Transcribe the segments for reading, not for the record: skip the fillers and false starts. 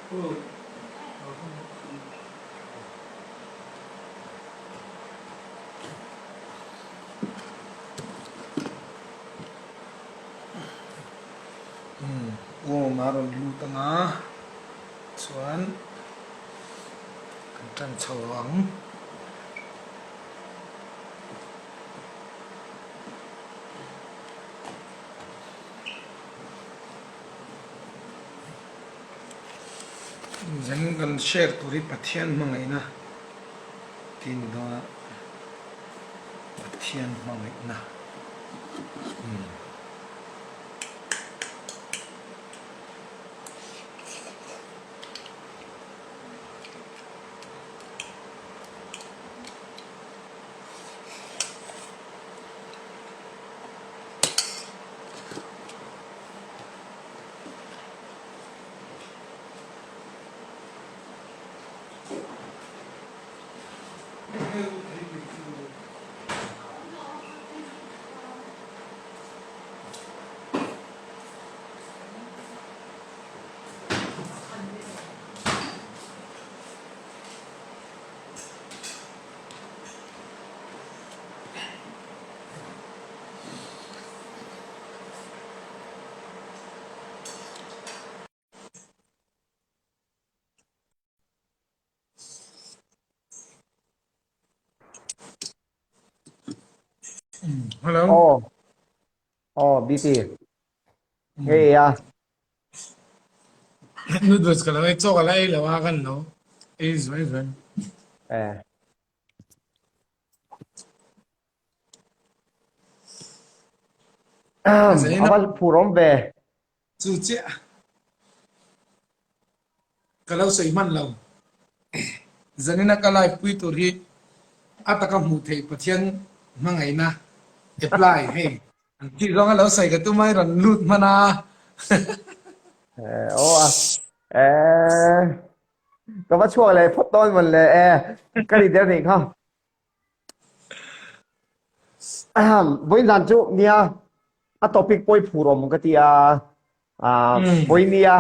Umm a rawn lut ang a chuan kan tan chho ang. Zan kan share tur hi Pathian hmangaihna tih a ni dawn a, Pathian hmangaihna umm. Hello. Aw. Aw, BT. Hei a. Noodles ka lo ei chaw ka la ei lo a kan lo ei zuai zuai. Eh. A va phur awm ve. Chu chiah. Ka lo sawi hman lo. Zanina ka live pui tur hi a taka hmuh theih Pathian hmangaihna apply hei an tih zawng a lo sawi ka tum a i rawn lut hman a. Eh, aw a. Eh, ka va chhuak leh phawt dawn mawn le. Eh, ka ri der nih kha. Vawiin zan chu nia a topic pawi phur awm ka ti a, vawiin nia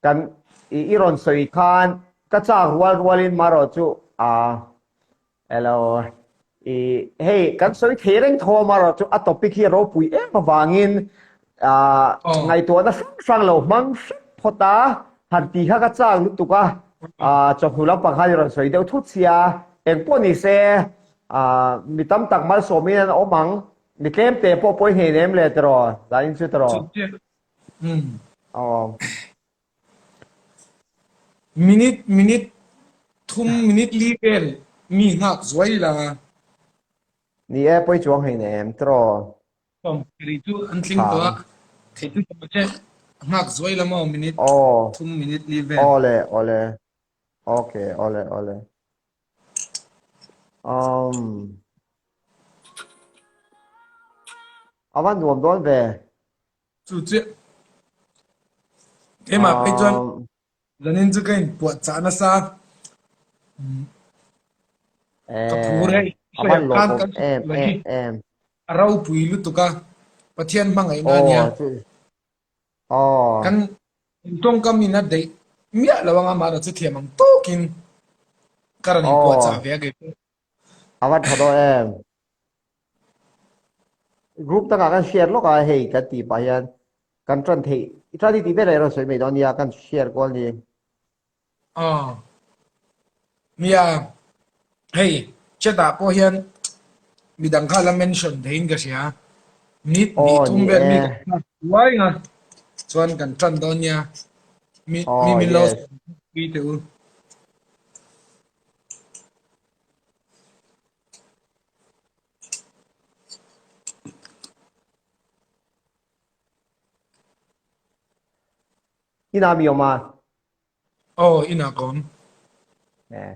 kan i rawn sawi khan ka chak rual rualin marawh chu elo i hei kan sawi thei reng tho a marawh chu a topic hi a ropui em avangin ngaihtuahna hrang hrang lo hmang hrep phawt a, han ti kha ka chak lutuk a, chawhnu lampang khan i rawn sawi deuh thut sia. Engpawh ni se, mi tam tak malsawmin an awm ang, mi tlem te pawh pawi hnei nem le tiraw, zanin chu tiraw. Aw. Minute, minute thum, minute li vel mi nghak zuai la. Ni e, pawi chuang hnei nem tiraw. Ri chu an tling tawh a, thei chu tawh che nghak zuai la maw minute thum, minute li vel. Aw le, aw le. Okay, aw le, aw le. Um, a va nuam dawn ve. Chu chiah. Keimah phei chuan zanin chu ka inpuah chah nasa. Ka phur hei. A van lawmawm em em em. A ropui lutuk a. Pathian hmangaihna ania. Aw. Kan tawngkam in a deih miah lo anga mahna chu thiam ang tawkin ka rawn inpuah chah ve a kei pawh. A va tha dawn em. Group takah kan share lawk a hei kan tih pah hian kan tan theih i tan i tih vel ah i rawn sawi mai dawn nia kan share kual ni. Aw. Nia, hei chat ah pawh hian midang kha la mention theiin ka hria. Minute hnih Aw thum ni vel e. mi kan nghak ruai nga chuan kan tan dawn nia. Mi mi Aw min lo yes. pui teh u. Inah mi awm a? Aw, inah ka awm. Eh.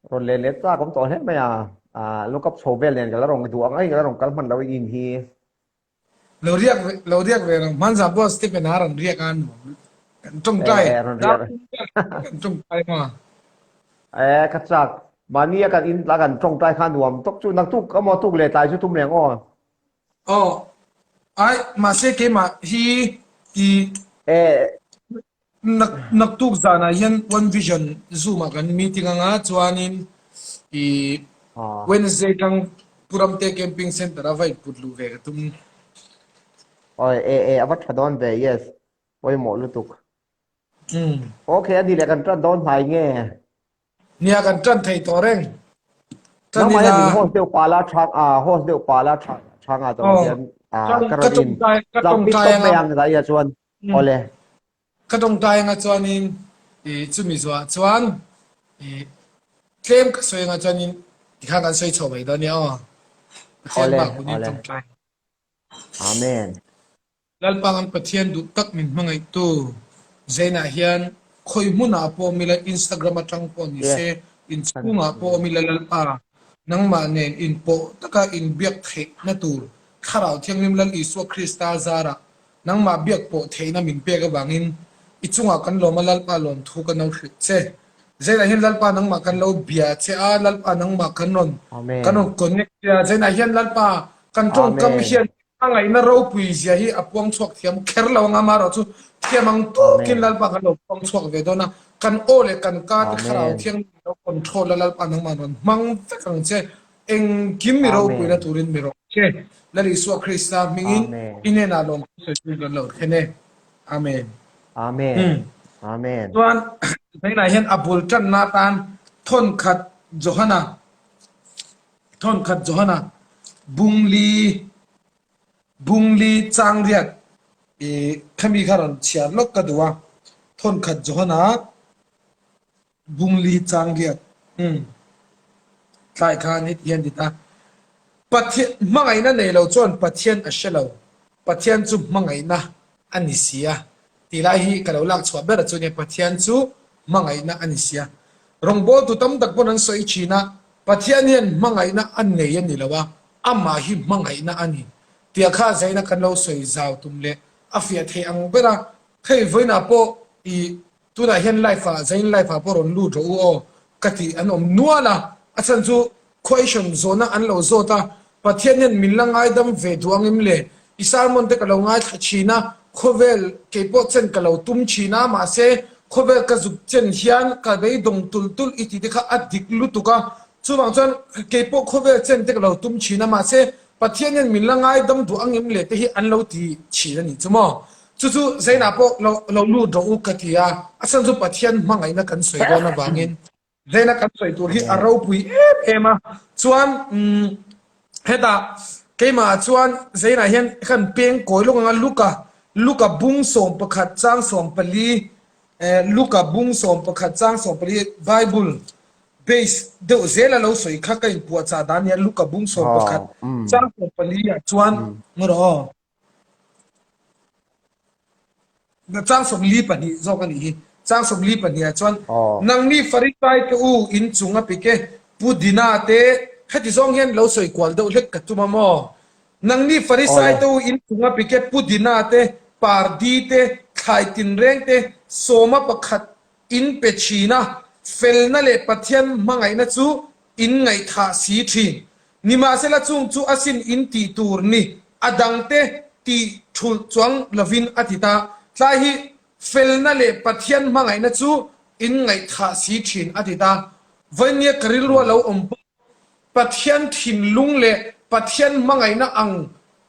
Rawn let let chak awm tawh hle mai a. Ah, look up chho vel nen ka la rawn duh ang ai ka la rawn kal hman lo in hi. Lo riak lo riak ve rang hmanza pawh Stephen a rawn riak a nuam. Kan tawngtai. Eh, rawn riak. Kan tawngtai ma. Eh, ka chak. Mahni a kan in la kan tawngtai kha nuam tok chu naktuk emaw tuk leh tlai chu tum reng aw. Aw, ai, mahse keimah hi i Eh. Nak naktuk zanah hian One Vision Zoom ah kan meeting anga chuanin i Wednesday tang Puramte Camping Center a va input luh ve ka tum. Oi e e ava tha dawn ve yes pawimawh lutuk. Okay ani leh kan tan dawn hnai nge. Nia kan tan thei tawh reng. Tan ila. Nangmah hian host deuh pala thang a host deuh pala thang a tawh hian a ka rawn in ka tawngtai anga ang zai a chuan ole. Ka tawngtai anga chuanin i chumi zuah chuan i tlem ka sawi anga chuanin tikhan kan sawi chho mai dawn nia aw. Pathian bak hunin tawngtai. Amen. Lalpa kan Pathian duh tak min hmangaihtu Zainah hian khawi hmunah pawh awm ila Instagram atang pawh ni se, inchhungah pawh awm ila Lalpa nangmah nen inpawh taka inbiak theihna tur Thlarau Thianghlim Lal Isua Krista zarah nangmah biak pawh theihna min pek avangin i chungah kan lawm a Lalpa lawmthu kan lo hrilh che. Zainah hian Lalpa nangmah kan lo bia che a, Lalpa nangmah kan rawn kan rawn connect che a, Zainah hian Lalpa kan tawngkam hian A ngaihna ropui zia hi a puang chhuak thiam kher lo anga amaherawh chu thiam ang tawkin Lalpa kan lo puang chhuak ve dawn a, kan aw leh kan ka te thlarau thianghlim lo control a Lalpa nangmah rawn hmang vek ang che, engkim mi ropuina turin mi rawh che. Lal Isua Krista hmingin i hnenah lawmthu sawi kan lo thlen e. Amen. Amen. Amen. Chuan tunah hian a bul tanna atan thawnkhat Johana Thawnkhat Johana bungli bungli changriat i khami kha rawn chhiar lawk ka duh a. Thawnkhat Johana bungli changriat umm tlai khan heti hian ti ta. Pathian hmangaihna nei lo chuan Pathian a hre lo. Pathian chu hmangaihna a ni si a tih lai hi ka lo lak chhuah ber chu nia Pathian chu hmangaihna a ni si a. Rawngbawltu tam tak pawn an sawi thin a, Pathian hian hmangaihna a nei a ni lo a, amah hi hmangaihna a ni tia kha zaina kan lo sawi zau tum leh a fiah thei ang ber a, hei vawiinah pawh i Tunah hian live ah Zain live ah pawh rawn lut rawh u aw ka tih an awm nual a, a chhan chu question zawhna an lo zawt a, Pathian hian min la ngaidam ve duh ang em le? I sermon te ka lo ngaithla thin a, khawvel keipawh chen ka lo tum thin a, mahse khawvel ka zuk chen hian ka beidawng tulh tulh i tih te kha a dik lutuk a, chuvang chuan keipawh khawvel chen te ka lo tum thin a, mahse Pathian hian min la ngaidam duh ang em le te hi an lo ti thin a nih chu maw? Chu chu Zainah pawh lo lo lut rawh u ka ti a, a chhan chu Pathian hmangaihna kan sawi dawn avangin Zaina kan sawi tur hi a ropui em em a, chuan umm hetah keimah chuan Zainah hian kan peng kawi lawk anga Luka Luka bung 11 chang 14 eh Luka bung 11 chang 14 Bible base deuh zel a lo sawi kha ka inpuahchah dan nia Luka bung 11 chang 14 ah chuan ngaw rawh aw. Chang 42 zawk a nih hi. Chang 42 ah chuan nangni Farisai te u in chung a pik e, Pu Dina te heti zawng hian lo sawi kual deuh hlek ka tum a maw? Nangni Farisai te u in chung a pik e, Pu Dina te, Pardi te, Thlai Tinreng te, Sawma pakhat in pe thin a, felna leh Pathian hmangaihna chu in ngaihthah si thin. Nimahsela chung chu asin in tih tur ni, a dangte tih thulh chuang lovin a ti ta. Tlai hi felna leh Pathian hmangaihna chu in ngaihthah si thin a ti ta. Vawinia ka rilru a lo awm pawh Pathian thinlung leh Pathian hmangaihna ang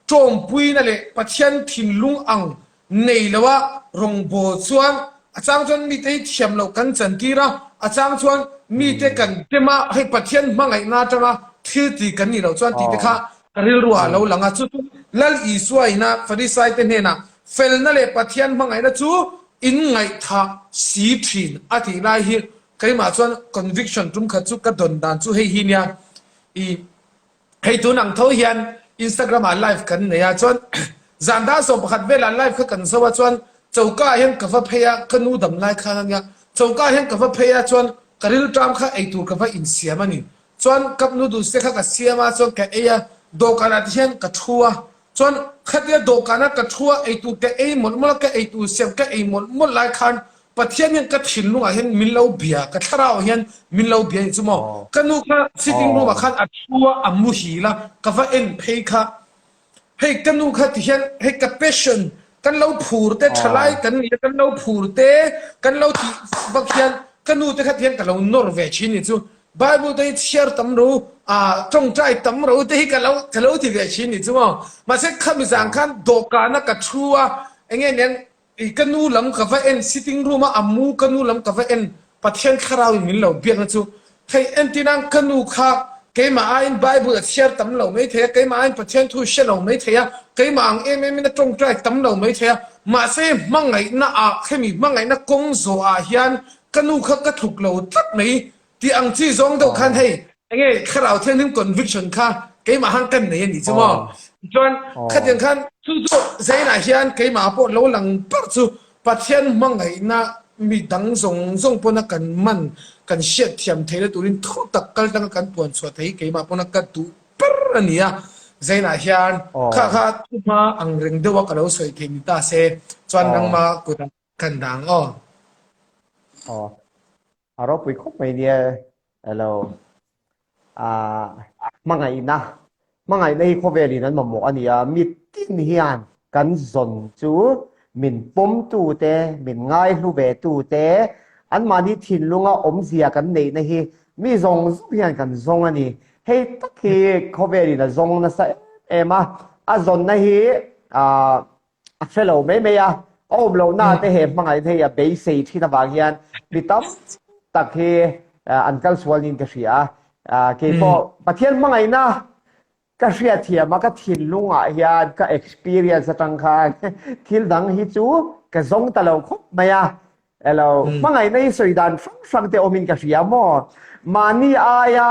ṭawmpuina leh Pathian thinlung ang nei lo a rawngbâwl chuan a chang chuan mite hi thiam loh kan chantir a, a chang chuan mite kan dem a, hei Pathian hmangaihna aṭanga thil ti kan nih loh chuan tih te kha ka rilru ah a lo lang a. Chu chu Lal Isua ina Farisaite hnenah felna leh Pathian hmangaihna chu in ngaihthah si ṭhin a tih lai hi keimah chuan conviction tum khat chu ka dawn dan chu hei hi nia i Hei tun ang tho hian Instagram ah live kan nei a, chuan zan dar 11 velah live kha kan zo a, chuan choka ah hian ka va phei a, ka nu dam lai khan a nia, choka ah hian ka va phei a, chuan ka rilṭam kha eitur ka va insiam a ni, chuan cup noodles te kha ka siam a, chuan ka ei a, dawhkan ah te hian ka thu a, chuan khatia dawhkan a ka thu a eitur ka ei mawlh mawlh a, ka eitur siam ka ei mawlh mawlh lai khan Pathian hian ka thinlungah hian min lo bia, ka thlarauah hian min lo bia anih chu maw? Ka nu kha sitting room ah khan a thu a, a muhil a, ka va en phei kha. Hei ka nu kha ti hian hei ka passion. Kan lo phur te thalai kan ni a, kan lo phur te, kan lo tih vak hian ka nu te kha tihian ka lo nawr ve thin ni chu. Bible te hi chhiar tam ro, ah tawngtai tam ro te hi ka lo ka lo ti ve thin ni chu maw. Mahse khami zan khan dawhkana ka thu a, enge niang I ka nu lam ka va en sitting room a a mu ka nu lam ka va en Pathian thlarau in min lo biakna chu hei entirang ka nu kha keimah aiin Bible a chhiar tam lo mai thei a, keimah aiin Pathian thu hre lo mai thei a, keimah ang em em in a tawngtai tam lo mai thei a, mahse hmangaihna ah khemi hmangaihna kawng zawh ah hian ka nu kha ka tluk lo tlat mai Tih ang chi zawng deuh khan hei enge thlarau thianghlim conviction kha keimah han kan nei a nih chu maw? Tichuan khatiang khan chu chu zainah hian keimah pawh lo lang ber chu Pathian hmangaihna mi dang zawng zawng pawna kan man kan hriat thiam theihna turin thu tak kal tanga kan puan chhuah thei hi keimah pawna ka duh ber a ni a. Zainah hian kha kha thuhma ang reng deuha ka lo sawi thei ni ta se chuan nangma kutah kan dang aw. A ropui khawp mai nia elo. Ah, hmangaihna. Hmangaihna hi khawvelin an mamawh a nia. Mitin hian kan zawn chu min pawmtu te, min ngaihlu ve tu te, anmahni thinlunga awmzia kan neihna hi mi zawng zawng hian kan zawng a ni. Hei tak hi khawvelin a zawng nasa em em a. A zawnna hi ah a hre lo mai mai a, a awm lohna te he hmangaihna hi a beisei thin avang hian mi tam tak hi an kal sual niin ka hria a. Keipawh Pathian hmangaihna ka hriatthiam a, ka thinlungah hian ka experience atang khan thil dang hi chu ka zawng ta lo khawp mai a. Elo, hmangaihna hi sawi dan hrang hrang te awmin ka hria maw? Mahni aia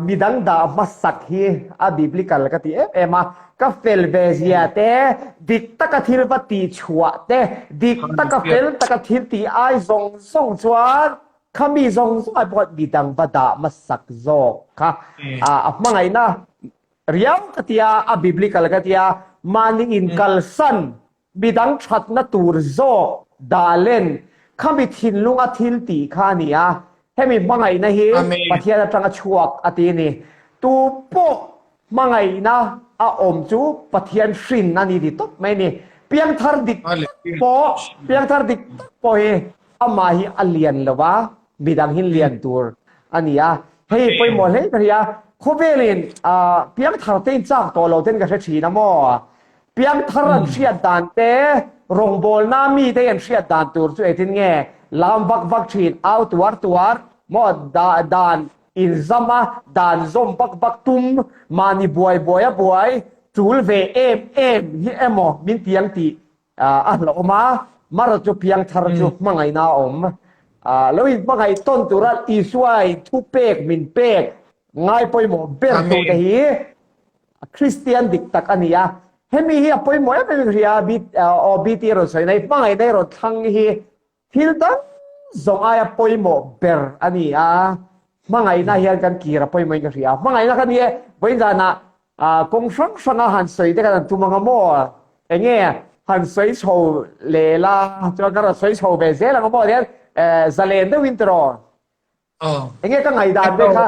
Midang dah hmasak hi a biblical ka ti em em a, ka fel ve zia te, dik taka thil va tih chhuah te, dik taka fel taka thil tih ai zawng zawng chuan khami zawng zawng ai pawh midang va dah hmasak zawk kha a hmangaihna riau ka ti a, a biblical ka ti a, mahni inkalsan Midang thatna tur zawk dah len khami thinlunga thil tih kha a ni a, hemi hmangaihna hi Pathian atanga chhuak a ti a ni. Tu pawh hmangaihna a awm chu Pathian hrin a ni ti tawp mai a ni. Piangthar dik tak pawh, piangthar dik tak pawh hi amah hi a lian lo va, midang hi lian tur a ni a. Hei pawimawh hle ka hria, khawvelin piangthar te in chak tawh lo ten ka hre thin a maw? Piangthar an hriat dan te, rawngbawlna mite an hriat dan tur chu engtin nge lam vak vak thin, au tuar tuar maw dan inzam a, dan zawm vak vak tum, mahni buai buai a buai, tul ve em em hi emaw min ti ang tih a hlauhawm a, mara chu piangthar chu hmangaihna a awm. Lo inhmangaih tawn tura Isua in thupek min pek ngai pawimawh ber tute hi Kristian dik tak a ni a, hemi hi a pawimawh em em in hria a, aw BT rawn sawi na hi, hmangaihna hi rawn thlang hi thil dang zawng aia pawimawh ber a ni a, hmangaihna hian kan kir a pawimawh in ka hria a, hmangaihna kha ni e, vawiin zanah kawng hrang hranga han sawi te kan han tum ang a maw, enge han sawi chho leh la, chuan ka rawn sawi chho ve zel ang a maw tihian zalen deuhin tiraw. Oh. Enge ka ngaihdan te kha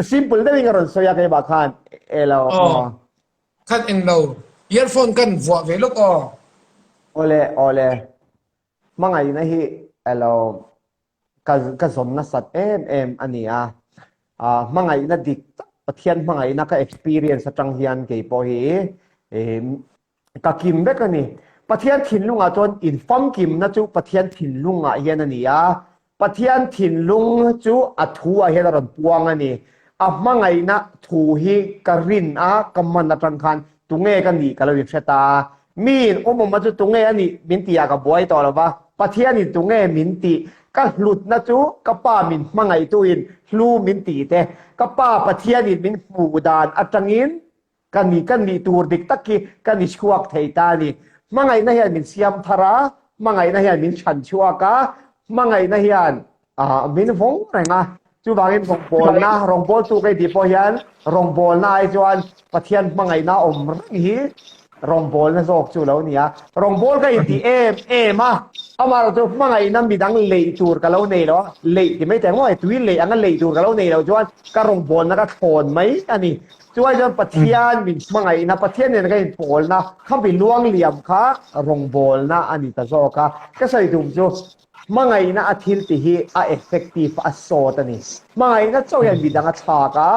simple deuhin ka rawn sawi a keimah khan elo. Oh. Khan eng lo. Earphone kan vuah ve lawk aw. Ole ole. Hmangaihna hi elo ka ka zawn nasat em em a ni a. Ah hmangaihna dik tak Pathian hmangaihna ka experience atang hian kei pawh hi ka kim vek a ni. Pathian thinlungah chuan infamkimna chu Pathian thinlungah hian a ni a, Pathian thinlung chu a thu-ah hian a rawn puang a ni. A hmangaihna thu hi ka rin a, ka man atang khan tunge ka nih ka lo inhre ta a. Miin awmawma chu tunge a nih min tihah ka buai tawh lo va, Pathianin tunge min tih, ka hlutna chu ka Pa min hmangaihtuin hlu min tih te, ka Pa Pathianin min hmuh dan atangin Ka ni ka nih tur dik tak hi ka ni chhuak thei ta a ni. Hmangaihna hian min siam thar a, hmangaihna hian min chhan chhuak a, hmangaihna hian min vawng reng a. Chuvangin rawngbawlna, rawngbawltu ka intih pawh hian rawngbawlna ai chuan Pathian hmangaihna awm reng hi rawngbawlna zawk chu lo ni a. Rawngbâwl ka intih em em a. Amaherawhchu hmangaihna midang leih tur ka lo nei lo a, leih ti mai teh maw, tui leih anga leih tur ka lo nei lo chuan ka rawngbawlna ka thlawn mai a ni. Chuai chuan Pathian min hmangaihna, Pathian nena ka inpawlna khami luang liam kha rawngbawlna a ni ta zawk a. Ka sawi tum chu hmangaihna a thil ti hi a effective, a sawt a ni. Hmangaihna chauh hian midang a thlak a,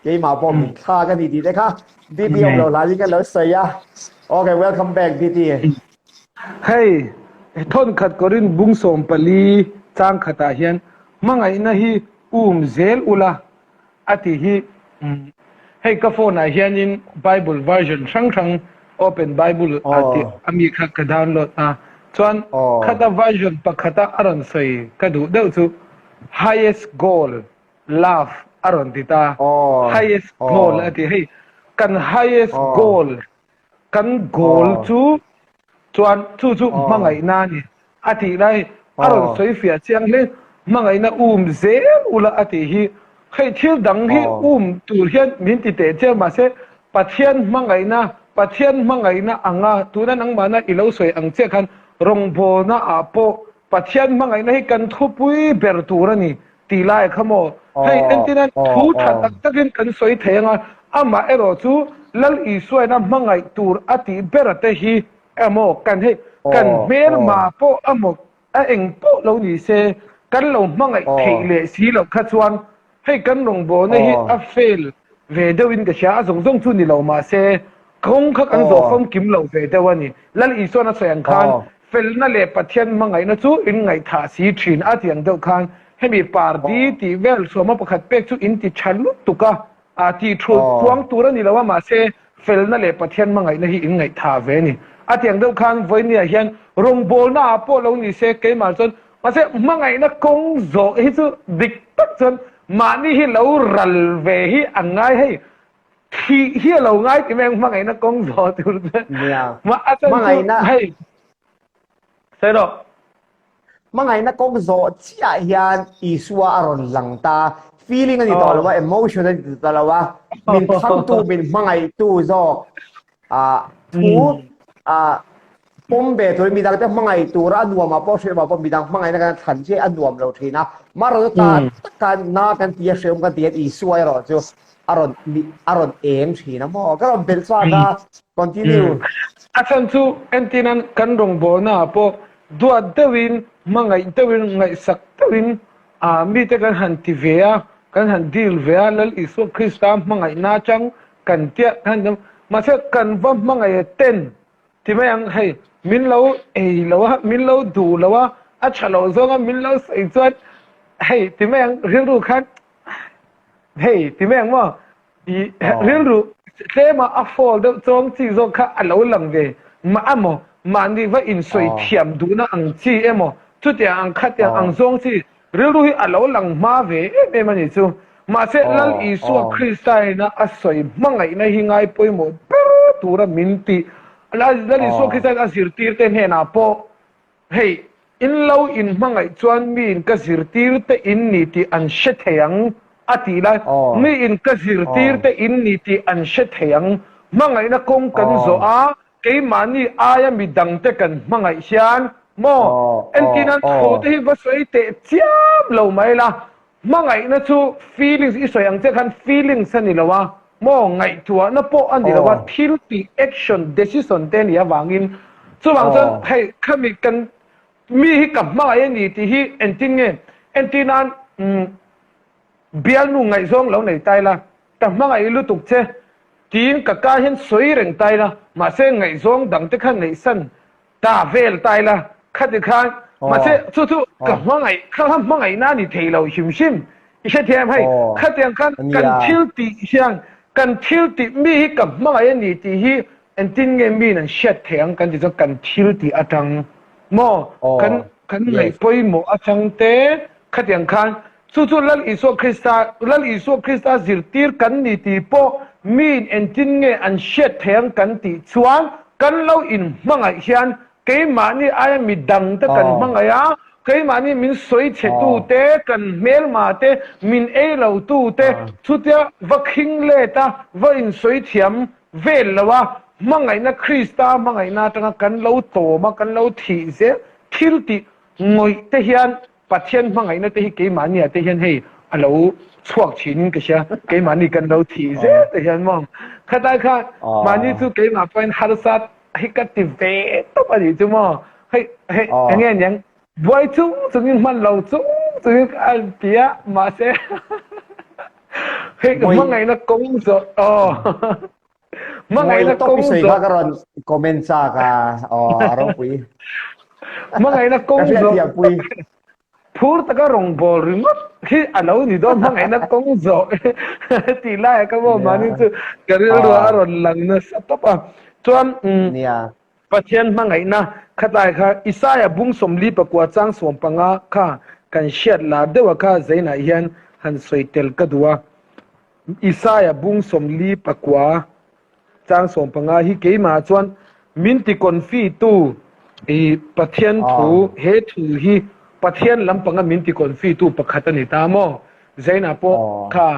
keimah pawh min thlak a ni tih te kha DT awm lo hlanin ka lo sawi a. Okay, welcome back DT. Hei, thawnkhat Korin bung 14 chang khatah hian hmangaihna hi um zel ula a ti hi. Hei ka phone ah hianin Bible version hrang hrang Open Bible a tih ami kha ka download a, chuan khata version pakhata a rawn sawi ka duh deuh chu highest goal love a rawn ti ta, highest goal a ti hei kan highest goal Kan goal chu chuan chu chu hmangaihna a ni a tih lai a rawn sawi fiah chiang hle. Hmangaihna um zel ula a tih hi hei thil dang hi um tur hian min ti teh chiang mahse Pathian hmangaihna Pathian hmangaihna anga tuna nangmahna i lo sawi ang chiah khan rawngbawlna ah pawh Pathian hmangaihna hi kan thupui ber tur a ni tih lai kha maw? Hei entina thu tha tak takin kan sawi thei anga, amah erawh chu Lal Isuaina hmangaih tur a tih ber te hi emaw kan hei kan hmelma pawh emaw a eng pawh lo ni se kan lo hmangaih theih leh si loh kha chuan hei kan rawngbawlna hi a fail ve deuhin ka hria, a zawng zawng chu ni lo mahse kawng kha kan zawh famkim lo ve deuh a ni. Lal Isuan a sawi ang khan felna leh Pathian hmangaihna chu in ngaihthah si thin a tih ang deuh khan hemi pardi tih vel suama pakhat pek chu in ti tha lutuk a, a tih thulh tluang tur a ni lo a mahse felna leh Pathian hmangaihna hi in ngaihthah ve a ni. A tih ang deuh khan vawinia hian rawngbawlna ah pawh lo ni se keimah chuan Mahse, hmangaihna kawng zawh hi chu dik tak chuan mahni hi lo ral ve hi a ngai hei. Thih hi a lo ngai ti mai ang hmangaihna kawng zawh tur chu. Nia. Mah a chan chu hei. Sawi rawh. Hmangaihna kawng zawh chiah hian Isua a rawn lang ta. Feeling a ni tawh lo a, emotion a ni tawh lo a. Min thangtu, min hmangaihtu zawk thu Pawm ve turin midang te hmangaih tura a nuam ah pawh hrilh ah pawh midang hmangaihna kan thlan chiah a nuam lo thin a. Marawh chu ta taka na kan ti a hreawm kan ti hian Isua erawh chu a rawn a rawn eng thin a maw? Ka rawn belh chhuak a, continue. A chhan chu entirnan kan rawngbawlna ah pawh duat deuhin, hmangaih deuhin, ngaihsak deuhin ah mite kan han ti ve a, kan han deal ve a, Lal Isua Krista hmangaihna atang kan tia kan han mahse kan va hmangaih ten Ti mai ang, hei min lo ei lo a, min lo duh lo a, a tha lo zawng a min lo sawi chuan hei ti mai ang rilru khan hei ti mai ang maw i rilru tlema a fall deuh chawng chi zawk kha a lo lang ve mah a maw mahni va insawi thiam duhna ang chi emaw chutiang ang khatiang ang zawng chi Rilru hi a lo lang hma ve em em a ni chu. Mahse, Lal Isua Krista ina a sawi hmangaihna hi ngai pawimawh ber tura min tih. Lal Isua Krista in a zirtirte hnenah pawh, Hei, in lo inhmangaih chuan miin ka zirtirte in ni tih an hre thei ang, a tih lai. Miin ka zirtirte in ni tih an hre thei ang. Hmangaihna kawng kan zawh a, Keimahni aia mi dangte kan hmangaih hian maw entin an thu te hi va sawi teh chiam lo mai la, hmangaihna chu feelings i sawi ang che khan feelings a ni lo a maw, ngaihtuahna pawh a ni lo a, thil tih action decision te a nih avangin chuvang chuan hei khami kan mi hi ka hmangaih a ni tih hi entin nge entir nan bialnu ngaihzawng lo nei ta ila ka hmangaih lutuk che Tiin ka ka hian sawi reng ta ila, mahse ngaihzawng dang te kha ngaihsan ta vel ta ila, khati khan, mahse chu chu ka hmangaih, kha kha hmangaihna a ni thei lo hrim hrim. I hrethiam hei, khatiang khan kan thil tih hian, kan thil tih mi hi ka hmangaih a ni tih hi engtin nge miin an hriat theih ang kan tih chuan kan thil tih atang maw, kan kan ngaih pawimawh atang te khatiang khan Chu chu Lal Isua Krista, Lal Isua Krista zirtir kan ni tih pawh miin engtin nge an hriat thei ang kan tih chuan kan lo inhmangaih hian keimahni aia mi dangte kan hmangaih a, keimahni min sawi chhetute, kan hmelmate, min ei lotute chutia va khing let a, va insawi thiam vel lo a, hmangaihna Krista hmangaihna atanga kan lo tawm a, kan lo thih zel. thil tih ngawih te hian Pathian hmangaihna te hi keimahni ah te hian hei a lo chhuak thin in ka hria, keimahni kan lo thih zel te hian maw. Khatlai kha mahni chu keimah pawhin harsa hi ka ti ve tawp a nih chu maw. Hei hei eng nge niang buai chung chungin hman lo chung chungin a ti a mahse hei hmangaihna kawng zawh aw. Hmangaihna kawng zawh. Kha ka rawn comment chak a, aw a ropui. Hmangaihna kawng zawh. Phur taka rawngbawl ringawt hi a lo ni dawn hmangaihna kawng zawh tih laiah ka maw mahni chu ka rilru a rawn lang nasa tawp a. Chuan Pathian hmangaihna khatlai kha Isaia bung 44 chang 15 kha kan hriat lar deuha kha zainah hian han sawi tel ka duh a. Isaia bung 44 chang 15 hi keimah chuan min ti confi tu i Pathian thu he thu hi Pathian lampanga min ti confi tu pakhat a ni ta maw? Zainah pawh kha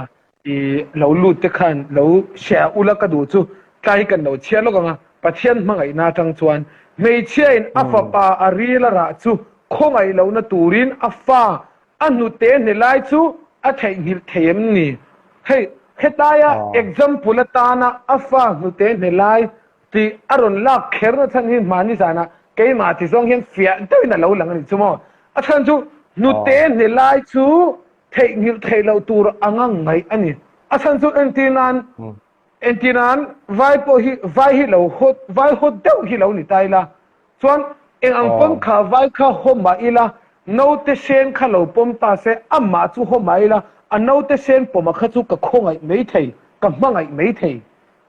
i lo lut te khan lo hria ula ka duh chu tlai hi kan lo chhiar lawk ang a, Pathian hmangaihna atang chuan hmeichhia in a fapa a ril a rah chu khawngaih lohna turin a fa a hnute hne lai chu a theihnghilh thei em ni? Hei hetaia example atana a fa hnute hne lai tih a rawn lak kherna chhan hi hmani zanah keimah ti zawng hian fiah deuhin a lo lang a ni chu maw? A chhan chu hnute hne lai chu theihnghilh theih loh tur anga ngaih a ni. A chhan chu entir nan, entir nan vai pawh hi vai hi lo hawt, vai hawt deuh hi lo ni ta ila, chuan eng ang pawn kha vai kha haw mah ila, naute sen kha lo pawm ta se, amah chu haw mah ila, a naute sen pawma kha chu ka khawngaih mai thei, ka hmangaih mai thei.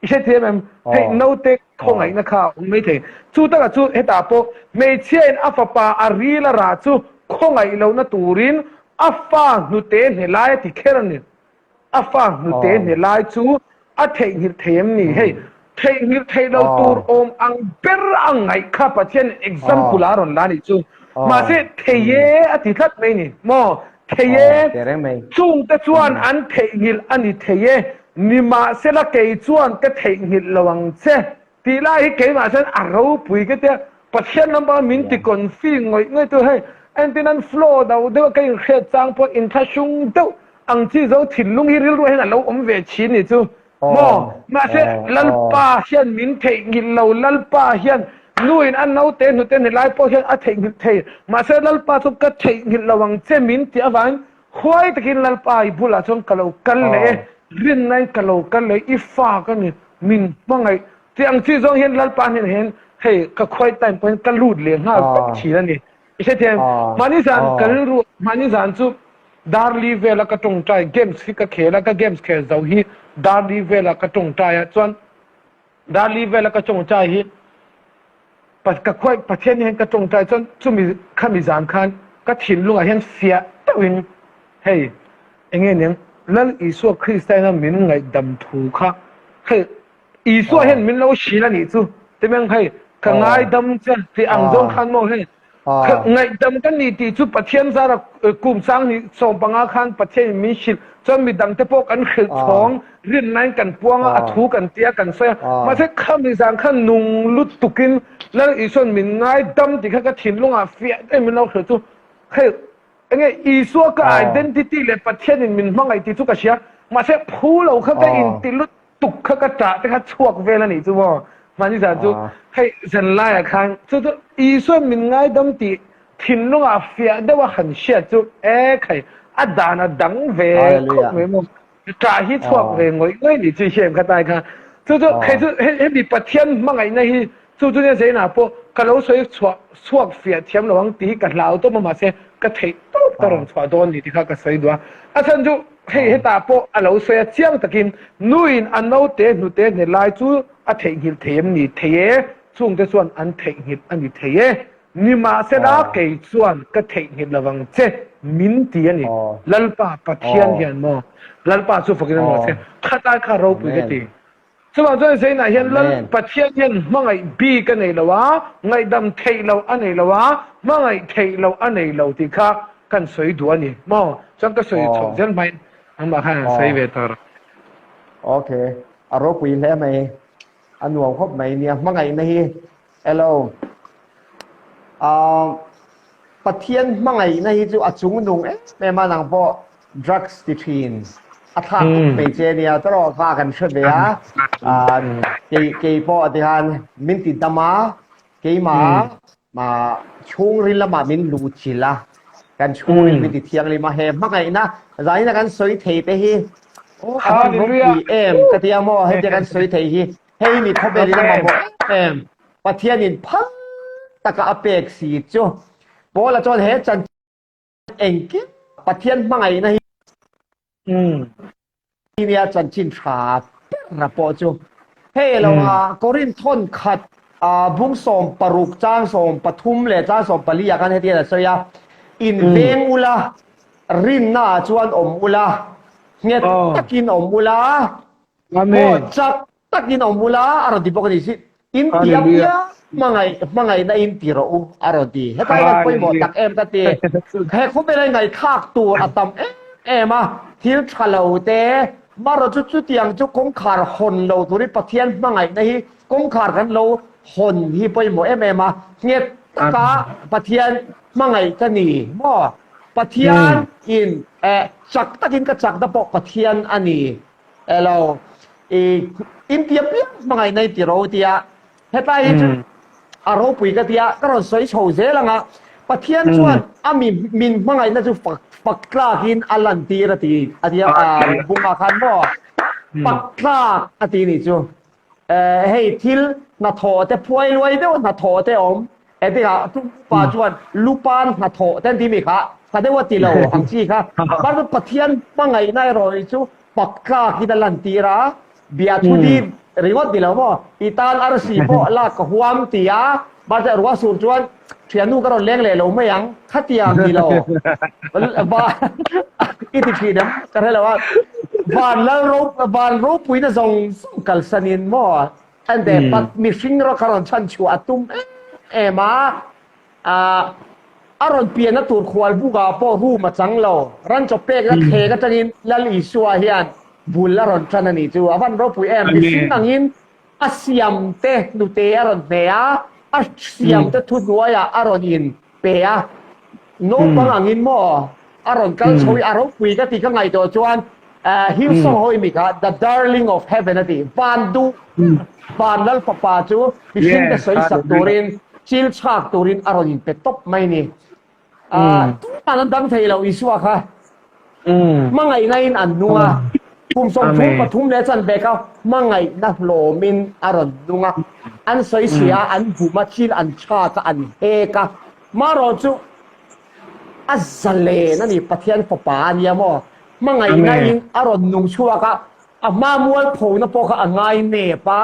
I hre thiam em? Hei naute khawngaihna kha a awm maithei. Chu takah chu hetah pawh hmeichhiain a fapa a ril a rah chu khawngaih lohna turin a fa hnute hne lai a ti kher a ni. A fa hnute hne lai chu a theihnghilh thei em ni? Hei theihnghilh theih lo tur awm ang ber a ngaih kha Pathian example a rawn la nih chu. Mahse thei e a ti tlat mai ni maw? Thei e, chungte chuan an theihnghilh a ni thei e, nimahsela kei chuan ka theihnghilh lo ang che tih lai hi keimah chuan a ropui ka tia, Pathian lama min ti confi ngawih ngawih tu hei entin an flow deuh deuh a ka inhriat chang pawh inthlahrung deuh ang chi zo thinlung hi rilru hian a lo awm ve thin ni chu. Maw? Mahse, Lalpa hian min theihnghilh lo, Lalpa hian nuin a naute hnute ni lai pawh hian a theihnghilh thei. Mahse, Lalpa chu ka theihnghilh lo ang che min tih avangin huai takin Lalpa i bulah chuan ka lo kal leh e, rinnain ka lo kal leh e, i fa ka ni, min hmangaih tih ang chi zawng hian Lalpa hnenah hian hei ka khuai time pawhin ka lut leh nghal vek thin a ni. I hrethiam, mahni zan ka rilru, mahni zan chu Darli vela ka tawngtai, games hi ka khel a, ka games khel zo hi Darli vela ka tawngtai a, chuan Darli vela ka tawngtai hi ka khuai Pathian hian ka tawngtai chuan chumi khami zan khan ka thinlungah hian fiah deuhin hei enge niang Lal Isua Krista ina min ngaihdam thu kha hei Isua hian min lo hrilh a nih chu timeng hei ka ngaidam che tih ang zawng khan maw hei ngaihdam ka ni tih chu Pathian zara kum sang ni 15 khan Pathian in min hrilh chuan midang te pawh kan hrilh chhawng rinnain kan puang a a thu kan tia kan sawi a mahse khami zan khan nung lutukin Lal Isuan min ngaidam tih kha ka thinlungah fiah deuhin min lo hrilh chu hei Enge Isua ka identity leh Pathian in min hmangaih tih chu ka hria, mahse phu lo kha ka inti lutuk kha ka ṭah te kha chhuak vel a nih chu maw? Mahni zan chu hei zanlaiah khan chu chu Isuan min ngaidam tih thinlungah fiah deuh a han hriat chu e khai a dan a dang ve khawp mai maw? Ṭah hi chhuak ve ngawih ngawih nih chu i hriat kha tai kha. Chu chu hei chu hemi Pathian hmangaihna hi Chu chu nia Zaina pawh ka lo sawi chhuah chhuak fiah thiam lo ang tih hi ka hlau tawp a mahse ka theih tawp ka rawn chhuah dawn ni tih kha ka sawi duh a. A chhan chu hei hetah pawh a lo sawi a chiang takin nuin a naute hnute hne lai chu a theihnghilh thei em ni thei e, chungte chuan an theihnghilh a ni thei e. Nimahsela kei chuan ka theihnghilh lo ang che min ti a ni. Lalpa Pathian hian maw Lalpa chu fakin a nuam se khatlai kha ropui ka ti. Chuvang chuan Zainah hian Lal Pathian hian hmangaih bik a nei lo a, ngaihdam theih loh a nei lo a, hmangaih theih loh a nei lo tih kha kan sawi duh a ni maw? Chuan ka sawi chhoh zel hmain amah khan an sawi ve ta rawh. Ok, a ropui hle mai, a nuam khawp mai nia, hmangaihna hi hello. Pathian hmangaihna hi chu a chungnung em em a, nang pawh drugs ti thin a thlak khawp mai che nia tawrh kha kan hre ve a, kei kei pawh tikhan min ti dam a, keimah chhungril lamah min luh chilh a, kan chhungril min ti thianghlim a, he hmangaihna zanin a kan sawi thei te hi a van ropui em ka tia maw hetia kan sawi thei hi hei mi khawvelin a mamawh em em Pathianin phal taka a pek si chu Paula chuan he chanchin engkim Pathian hmangaihna hi nia chanchin tha ber a pawh chu hei lo a Korinth thawn khat bung 16 chang 13 leh chang 14 ah khan hetiang a sawi a in veng ula rinna ah chuan awm ula nghet takin awm ula maw chak takin awm ula a rawn ti bawk a ni si in ti apiang hmangaih hmangaihna in ti rawh u a rawn ti hetlai hian pawimawh tak em ka ti he khawvela ngaihthlak tur a tam em em a thil tha lo te marawh chu chutiang chu kawngkhar hawn lo turin Pathian hmangaihna hi kawngkhar kan lo hawn hi pawimawh em em a nghet taka Pathian hmangaih ka ni maw Pathian in eh chak takin ka chakna pawh Pathian a ni Elo, i intia piang hmangaih nei ti ro tia hetlai hi chu a ropui ka tia ka rawn sawi chho zel anga Pathian chuan a mi min hmangaihna chu fak fak tlakin a lantir a ti a tia bunga khan maw fak tlak a ti nih chu. Hei thil hnathawh te phuai luai deuh hnathawh te awm Engtikah tum upa chuan lupan hnathawh te an ti mi kha tha deuh a ti lo ang chi kha. Mahse Pathian hmangaihna erawh hi chu pak tlakin a lantir a, biathu dip ringawt ni lo maw? I tan arsi pawh lak ka huam ti a, mahse ruah sur chuan thiannu ka rawn leng leh lo mai ang, khatiang ni lo. Va i ti thin em? Ka hre lo a. Van lal ro van ropuina zawng zawng kalsanin maw? Ande pat mihring rawh kha rawn chhan chhuah a tum em em a, a rawn pianna tur khual bukah pawh room a chang lo. Ran chaw pekna thleng atangin Lal Isua hian bul a rawn tan a nih chu. A van ropui em, mihring angin a siam te hnute a rawn hne a, a siam te thuhnuaiah a rawn in pe a, naupang angin maw a rawn kal chho i a ropui ka ti ka ngaihtuah chuan Hillsong ho i mi kha The Darling of Heaven a ti van duh van lal fapa chu mihring te sawi sak turin chil chhak turin a rawn in pe tawp mai ni tunah an dang thei lo Isua kha hmangaihna in an nung a kum 33 leh chanve kha hmangaihna hlawmin a rawn nung a an sawi chhia a an bum a thil an chhak a an hek a marawh chu a zalen a ni Pathian fapa a nia maw hmangaihna in a rawn nung chhuak a a hma mualphona pawh kha a ngai nep a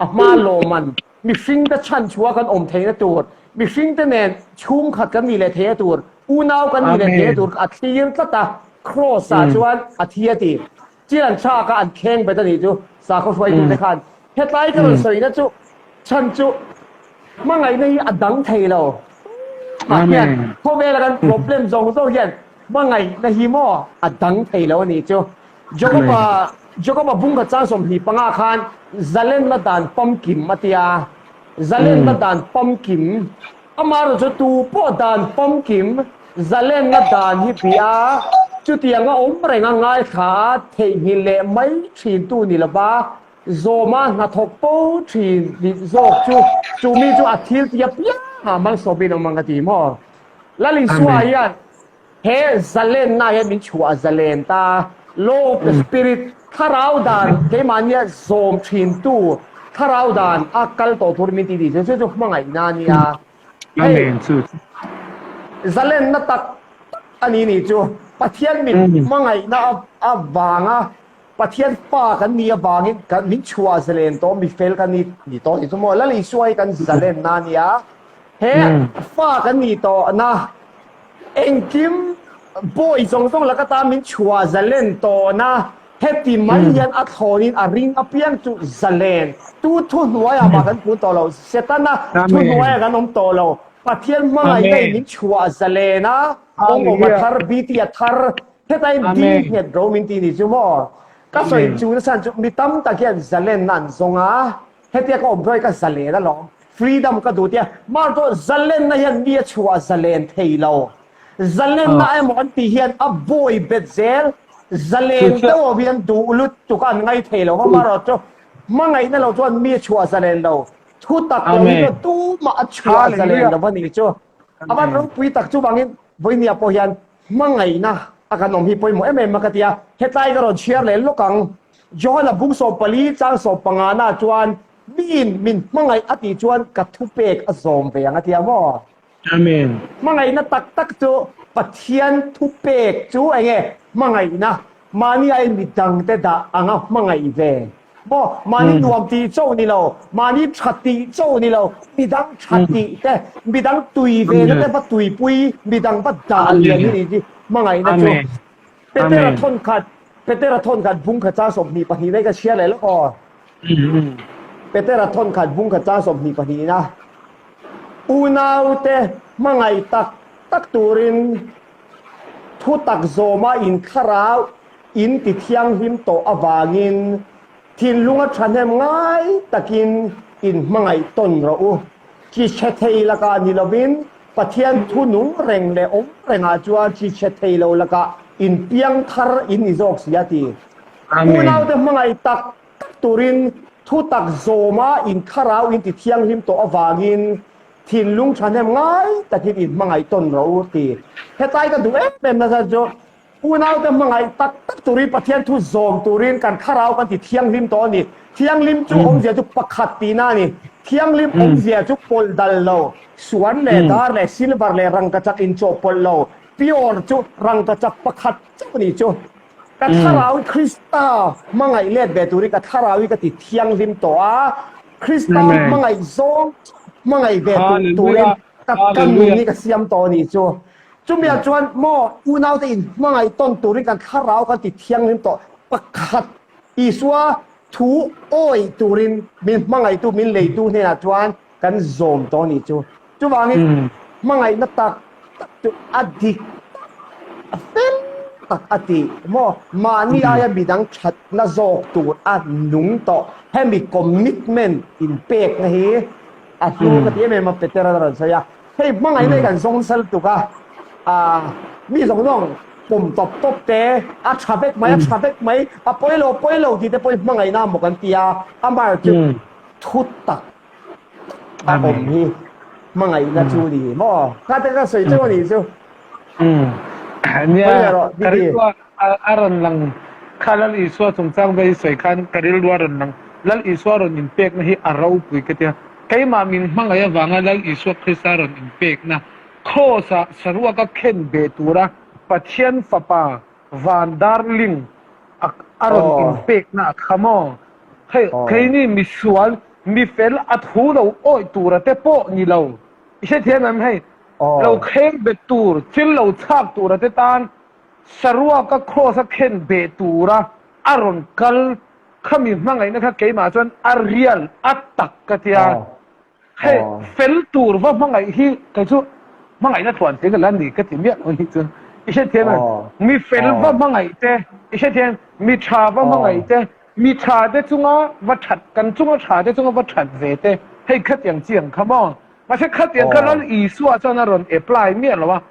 a hma lawman Mihringte chhan chhuah kan awm theihna tur, mihringte nen chhungkhat kan nih leh theihna tur, unau kan nih leh theihna tur a thlir tlat a, Kraws-ah chuan a thi a ti. Thil an thlak a, an kheng bet a nih chu sakhaw hruaitute khan. Hetlai ka rawn sawina chu chhan chu hmangaihna hi a dang thei lo. Tumah hian khawvela kan problem zawng zawng hian hmangaihna hi maw a dang thei lo a nih chu. Jakoba Jakoba bung khat chang 25 khan zalenna dan pamkim a ti a, zalenna dan pamkim amaherawh chu tu pawh dan pamkim zalenna dan hi bih a, chutianga awm reng a ngaithla a theihnghilh leh mai thin tu ni lova zawma hnathawk fo thin nih zawk chu chu mi chu a thil tia piang ah malsawmin awm ang a ti maw? Lal Isua hian He zalenna hian min chhuah a zalen ta. Law of the Spirit, Thlarau dan keimahnia zawm thintu Thlarau dan a kal tawh tur min ti tih chu chu chu hmangaihna a nia. Hei zalenna tak tak a ni nih chu. Pathian min hmangaihna avanga Pathian fa kan nih avangin kan min chhuah zalen tawh mi fel kan ni ni tawh tih chu maw Lal Isua hi kan zalenna a nia. He fa kan nih tawhna Engkim bawi zawng zawng laka tan min chhuah zalen tawhna heti mai hian a thlawnin a ring apiang chu zalen tu thuhnuaiah mah kan kun tawh lo, Setana thuhnuaiah kan awm tawh lo, Pathian hmangaihna in min chhuah zalen a, awm awm a thar, BT a thar, hetain ding nghet ro min ti ni chu maw? Ka sawi chu nasa chu mi tam tak hian zalenna an zawng a, hetia ka awm dawn hi ka zalen alawm. Freedom ka duh tia mar chu zalenna hian mi a chhuah zalen thei lo. Zalenna emaw an tih hian a buai bet zel. Zalen deuh hian duh lutuk a an ngai thei lo va marawh chu hmangaihna lo chuan mi a chhuah zalen lo. Thu tak lo hi chuan tumah a chhuah zalen lo va nih chu. A van ropui tak chuvangin vawinia pawh hian hmangaihna a kan awm hi pawimawh em em a ka ti a. Hetlai ka rawn chhiar leh lawk ang. Johana bung 14 chang 15 na chuan Miin min hmangaih a tih chuan ka thupek a zawm ve ang a tia maw? Amen. Hmangaihna tak tak chu Pathian thupek chu eng nge? Hmangaihna. Mahni aiin mi dangte dah anga hmangaih ve. Maw? Mahni nuam tih choh ni lo, mahni tha tih choh ni lo, mi dang tha tih te, mi dang tui ve na te va tuipui, mi dang va dah lian hi ni chi hmangaihna chu. Petera thawnkhat, Petera thawnkhat bung khat chang 22 na i ka chhiar leh lawk aw. Petera thawnkhat bung khat chang 22 na unaute hmangaih tak tak turin thu tak zawma in thlarau in ti thianghlim tawh avangin thinlunga thahnem ngai takin in hmangaih tawn rawh u. Chi chhe thei lakah ni lovin Pathian thu nung reng leh awm rengah chuan chi chhe thei lo lakah in piang thar in ni zawk si a ti. Unaute hmangaih tak tak turin thu tak zawma in thlarau in ti thianghlim tawh avangin thinlung thahnem ngai takin in hmangaih tawn rawh u ti. Hetlai ka duh em em nasa chu Unaute hmangaih tak tak turin Pathian thu zawm turin kan thlarau kan ti thianghlim tawh a ni. Thianghlim chu awmzia chu pakhat tihna a ni. Thianghlim awmzia chu pawlh dal lo, suan leh dar leh silver leh rangkachak inchawhpawlh lo, pure chu rangkachak pakhat chauh a ni chu. Ka thlarau hi Krista hmangaih let ve turin ka thlarau hi ka ti thianghlim tawh a, Krista hmangaih zawng chauh hmangaih ve turin ka nun hi ka siam tawh a ni chu. Chumiah chuan maw unaute in hmangaih tawn turin kan thlarau kan ti thianghlim tawh pakhat Isua thu awih turin min hmangaihtu min leitu hnenah chuan kan zawm tawh a nih chu. Chuvangin hmangaihna tak tak chu a dik tak a fel tak a ti maw mahni aia midang thatna zawk tur a nung tawh hemi commitment inpekna hi a hlu ka ti em em a Petera a rawn sawi a. Hei hmangaihna hi kan zawng nasa lutuk a, ah mi zawng zawng pawm tawp tawp te, a tha vek mai, a tha vek mai, a pawi lo, pawi lo tih te pawhin hmangaihna a maw kan ti a, amaherawhchu chu thu tak tak a awm hi hmangaihna chu ni maw? Kha te ka sawi chauh a nih chu. Nia, ka rilru a rawn lang kha Lal Isua chungchang vel hi sawi khan ka rilru a rawn lang. Lal Isua rawn inpekna hi a ropui ka tia. Keimah min hmangaih avanga Lal Isua Krista rawn inpekna Kraws-ah saruaka khen ve tura Pathian Fapa van darling a a rawn inpekna a kha maw? Hei, keini misual, mifel a thu lo awih tura te pawh ni lo. I hrethiam em hei? Lo kheng bet tur, thil lo chhak tura te tan saruaka Kraws-a khen beh tura a rawn kal Khami hmangaihna kha keimah chuan a real, a tak ka tia. Hei fel tur va hmangaih hi kei chu hmangaihna tluan tling a la ni ka ti miah lo nih chu. I hrethiam em? Mi fel va hmangaih te, i hrethiam mi tha va hmangaih te, mi tha te chunga va that, kan chunga tha te chunga va that ve te, hei khatiang chiang kha maw? Mahse khatiang kha Lal Isua chuan a rawn apply miah lo a.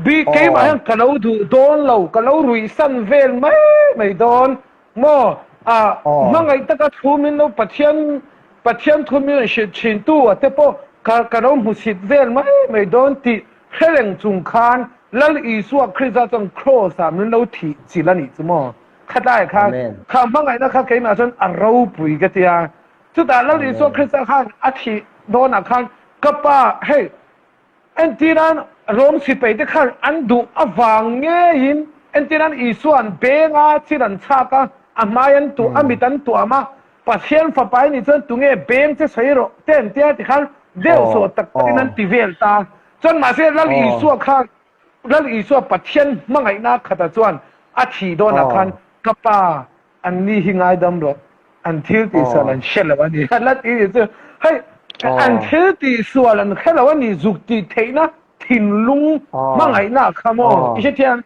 Bi keimah hian ka lo duh dawn lo, ka lo ruihsan vel mai mai dawn. Maw? A hmangaih taka thu min lo Pathian Pathian thu min rawn hrilh thin tu a te pawh ka ka lo hmusit vel mai mai dawn tih hre reng chung khan Lal Isua Krista chuan Kraws ah min lo thih chilh a nih chu maw? Khatlai khan kha hmangaihna kha keimah chuan a ropui ka tia. Chutah Lal Isua Krista khan a thih dawnah khan ka pa hei Entirnan, Rom sipaite khan an duh avang ngeiin, entirnan Isua an beng a, thil an chhak a, a hmai an tuah, a mit an tuam a, Pathian fapa i nih chuan tunge beng che sawi rawh te an tia tikhan deuhsawh tak takin an ti vel ta. Chuan mahse Lal Isua khan, Lal Isua Pathian hmangaihna khatah chuan a thih dawnah khan ka pa An ni hi ngaidam rawh, an thil tihsual an hre lo a ni. A la ti nih chu, hei an thil tihsual an hre lo a ni zuk tih theihna thinlung hmangaihna a kha maw? I hrethiam,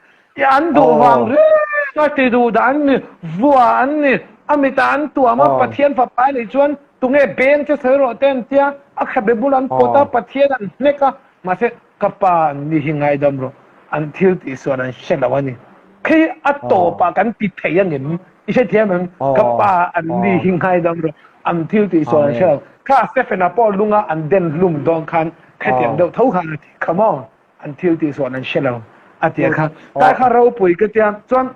an duh vang reng a ti duh dah an ni, vua an ni, a mitah an tuam a, Pathian fapa a nih chuan. Tunge beng che sawi rawh te an tia, a khabe bul an pawt a, Pathian an hnek a, mahse ka pa an ni hi ngaidam rawh, an thil tihsual an hre lo a ni. Khi a tawpah kan ti thei a ngem? I hrethiam em? Ka pa an ni hi ngaidam rawh, an thil tihsual an hre lo. Kha Stephen-a pawh lunga an den hlum dawn khan khatiang deuh tho khan a ti kha maw? An thil tihsual an hre lo a ti a kha. Tlai kha ropui ka tia chuan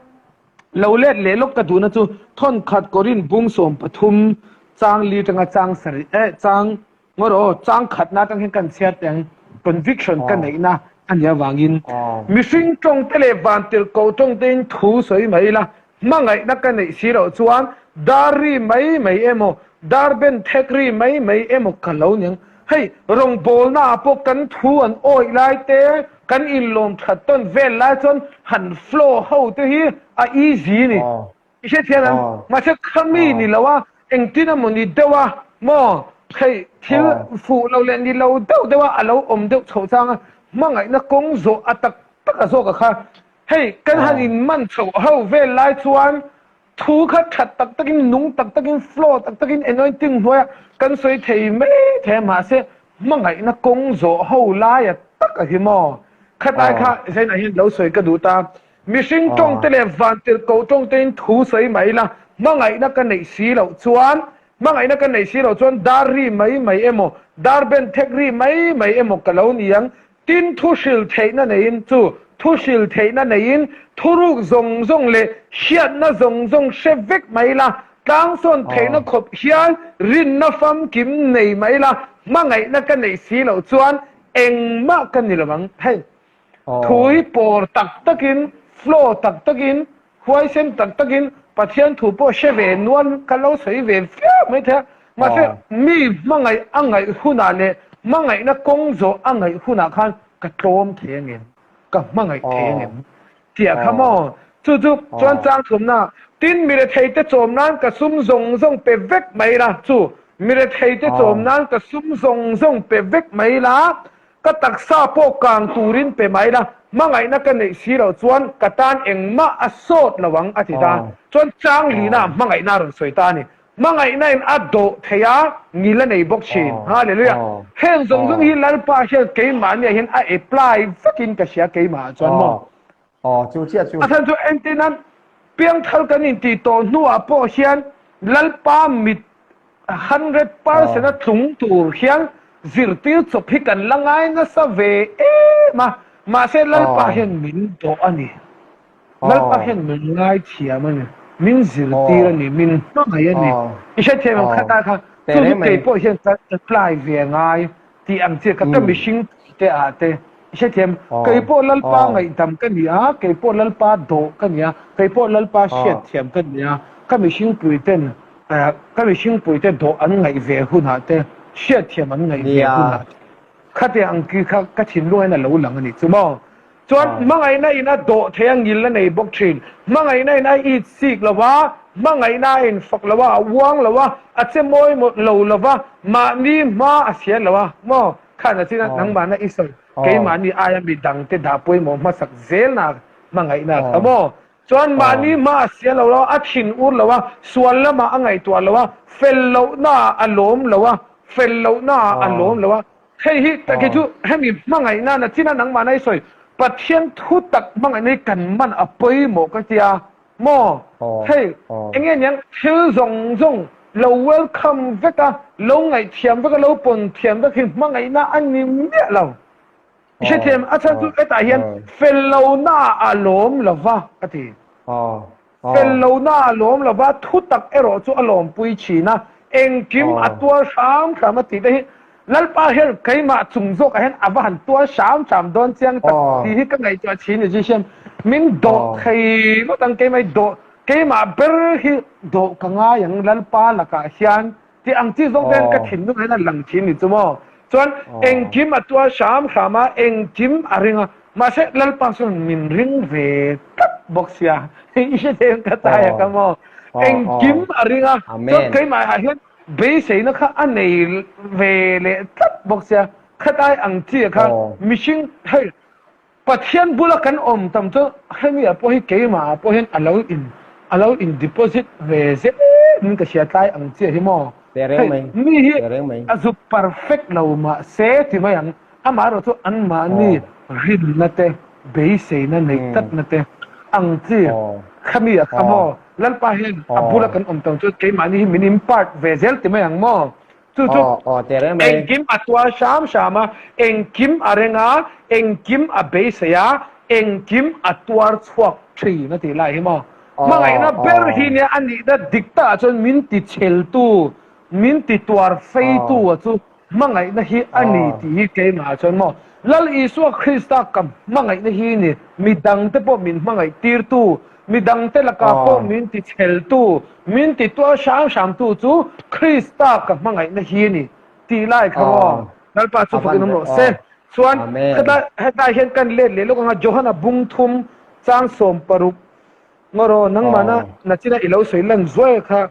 Lo let leh lawk ka duhna chu thawnkhat Korin bung 13 chang li tanga chang sarih eh chang ngaw rawh aw chang khatna atang hian kan chhiar teh ang conviction ka neihna a nih avangin mihring tawng te leh vantirhkoh tawng te in thu sawi mai ila hmangaihna ka neih si loh chuan dar ri mai mai emaw dar ben thek ri mai mai emaw ka lo ni ang. Hei, rawngbawlna ah pawh kan thu an awih lai te, kan inlawm that tawn vel lai chuan han flow ho te hi a easy ni. I hrethiam em? Mahse khami ni lo a, engtin emaw ni deuh a maw, hei thil fuh lo leh ni lo deuh deuh a a lo awm deuh chhoh chang a, hmangaihna kawng zawh a tak tak a zawk a kha. Hei, kan han inman chhoh ho vel lai chuan Thu kha that tak takin, nung tak takin, flow tak takin, anointing hnuaia kan sawi thei mai thei a, mahse hmangaihna kawng zawh ho laia tak a hi maw? Khatlai kha Zainah hian lo sawi ka duh ta. Mihring tawng te leh vantirhkoh tawng tein thu sawi mai ila, hmangaihna ka neih si loh chuan, hmangaihna ka neih si loh chuan dar ri mai mai emaw, dar ben thek ri mai mai emaw ka lo ni ang. Tin, thu hril theihna neiin, chu thu hril theihna neiin thuruk zawng zawng leh hriatna zawng zawng hre vek mai la, tlangsawn theihna khawp hian rinna famkim nei mai la, hmangaihna ka neih si loh chuan engmah ka ni lo ang. Hei, thui pawr tak takin, flow tak takin, Huaisen tak takin Pathian thu pawh hre ve nual ka lo sawi ve viau mai thei a, mahse mi hmangaih a ngaih hunah leh hmangaihna kawng zawh a ngaih hunah khan ka tlawm thei angem, ka hmangaih thei angem tih kha maw? Chu chu chuan chang thumna, tin miretheite chawm nan ka sum zawng zawng pe vek mai la, chu miretheite chawm nan ka sum zawng zawng pe vek mai la, Ka taksa pawh kang turin pe mai la, hmangaihna ka neih si loh chuan ka tan engmah a sawt lo ang, a ti ta. Chuan Changlina hmangaihna a rawn sawi ta a ni. Hmangaihna in a dawh thei a, ngil a nei bawk thin. Hallelujah! Heng zawng zawng hi Lalpa hian keimahniah hian a apply vekin ka hria keimahah chuan maw? A chhan chu entirnan piangthar kan intih tawh hnuah pawh hian Lalpa mit 100% a tlung tur hian zirtir chawp hi kan la ngai nasa ve em a, mahse Lalpa hian min dawh a ni. Lalpa hian min ngaithiam a ni, min zirtir a ni, min hmangaih a ni. I hrethiam em khatah kha chu chu kei pawh hian ka apply ve ngai. Tih ang chiah kha ka mihring te ah te i hrethiam. Kei pawh Lalpa ngaihdam ka ni a, kei pawh Lalpa dawh ka ni a, kei pawh Lalpa hriatthiam ka ni a, ka mihring pui ten ka mihring pui te dawh an ngaih ve hunah te, hriatthiam an ngaih ve hunah te khatiang ang ki kha ka thinlung hian a lo lang a nih chu maw. Chuan hmangaihna in a dawh thei a ngil a nei bawk thin. Hmangaihna in a it sik lo va, hmangaihna a infak lo a, a uang lo a, a che mawi lo lo va, mahni hma a sial lo a, maw? Khan a chin a, nangmahna i sawi, keimahni aia mi dangte dah pawimawh hmasak zelna hmangaihna kha maw? Chuan mahni hma a sial lo a, a thin ur lo a, sual lamah a ngaihtuah lo a, fel lohnaah a lawm lo a, fel lohnaah a lawm lo a, Hei hi tak hi chu hemi hmangaihna na chin a nangmah na i sawi Pathian thu tak hmangaihna hi kan man a pawimawh ka tia maw hei enge niang thil zawng zawng lo welcome vek a lo ngaihthiam vek a lo pawn thiam vek hi hmangaihna a ni miah lo i hrethiam a chhan chu hetah hian fel lohna ah a lawm lova a ti. Fel lohna a lawm lo va, thu tak erawh chu a lawmpui thin a, engkim a tuar hram hram a tih te hi Lalpa hian keimah chung zawkah hian a va han tuar hram hram dawn chiang tak tih hi ka ngaihtuah thin ni Zishem. Min dawh thei ngawt ang keimah hi dawh keimah ber hi dawh ka ngai ang Lalpa lakah hian Tih ang chi zawng te hian ka thinlung hian a lang thin ni chu maw? Chuan engkim a tuar hram hram a, engkim a ring a, mahse Lalpa chuan min ring ve tlat bawk sia. I hre thei ang ka tai a ka maw? Engkim a ring a, chuan keimah ah hian beiseina kha a nei ve leh tlat bawk sia. Khatlai ang chi ah khan mihring hei Pathian bula kan awm tam chu hemi ah pawh hi keimah ah pawh hian a lo in a lo in deposit ve zel in ka hria tlai ang chiah hi maw? Tehreng mai. Mi hi Tehreng mai. a zuk perfect lo mahse ti mai ang. Amaherawh chu anmahni rinna te, beiseina neih tlatna te ang chi khami a kha maw? Lalpa hian a bula kan awm tawng chuan keimahni hi min impart ve zel ti mai ang maw? Chu chu engkim a tuar hram hram a, engkim a reng a, engkim a beisei a, engkim a tuar chhuak thin a tih lai hi maw? Hmangaihna ber hi nia a nihna dik takah chuan min ti chheltu, min ti tuar feitu a chu hmangaihna hi a ni tih hi keimahah chuan maw Lal Isua Krista ka hmangaihna hi ni, mi dangte pawh min hmangaih tirtu, mi dangte lakah pawh min ti chheltu, min ti tuar hram hramtu chu Krista ka hmangaihna hi ni tih lai kha maw Lalpa chu fakin awm rawh se. Chuan hetlai hian kan let leh lawk anga Johana bung thum chang 16 Ngawraw, nangmahna nachina i lo sawi lan zuai kha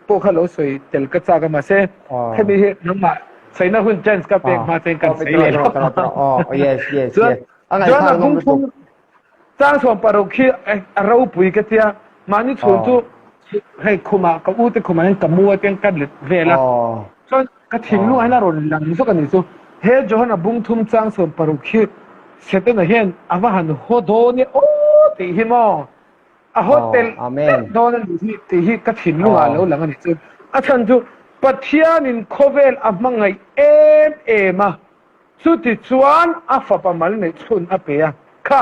pawh kha lo sawi tel ka chak a, mahse hemi hi nangmah sawina hun chance ka pek hma chuan kan sawi leh lo. Chuan chuan a bung thum chang 16 khi a ropui ka tia, mahni chhun chu hei khumah ka u te khumah hian ka mu a tiang ka let vel a, chuan Ka thinlung ah hian a rawn lang zawk a ni chu. He Johana bung thum chang 16 hi Setana hian a va han haw dawn e aw tih hi maw? A haw telh telh dawn a ni hi tih hi ka thinlung ah a lo lang a ni chu. A chhan chu Pathianin khawvel a hmangaih em em a, chuti chuan a fapa mal neih chhun a pe a. Kha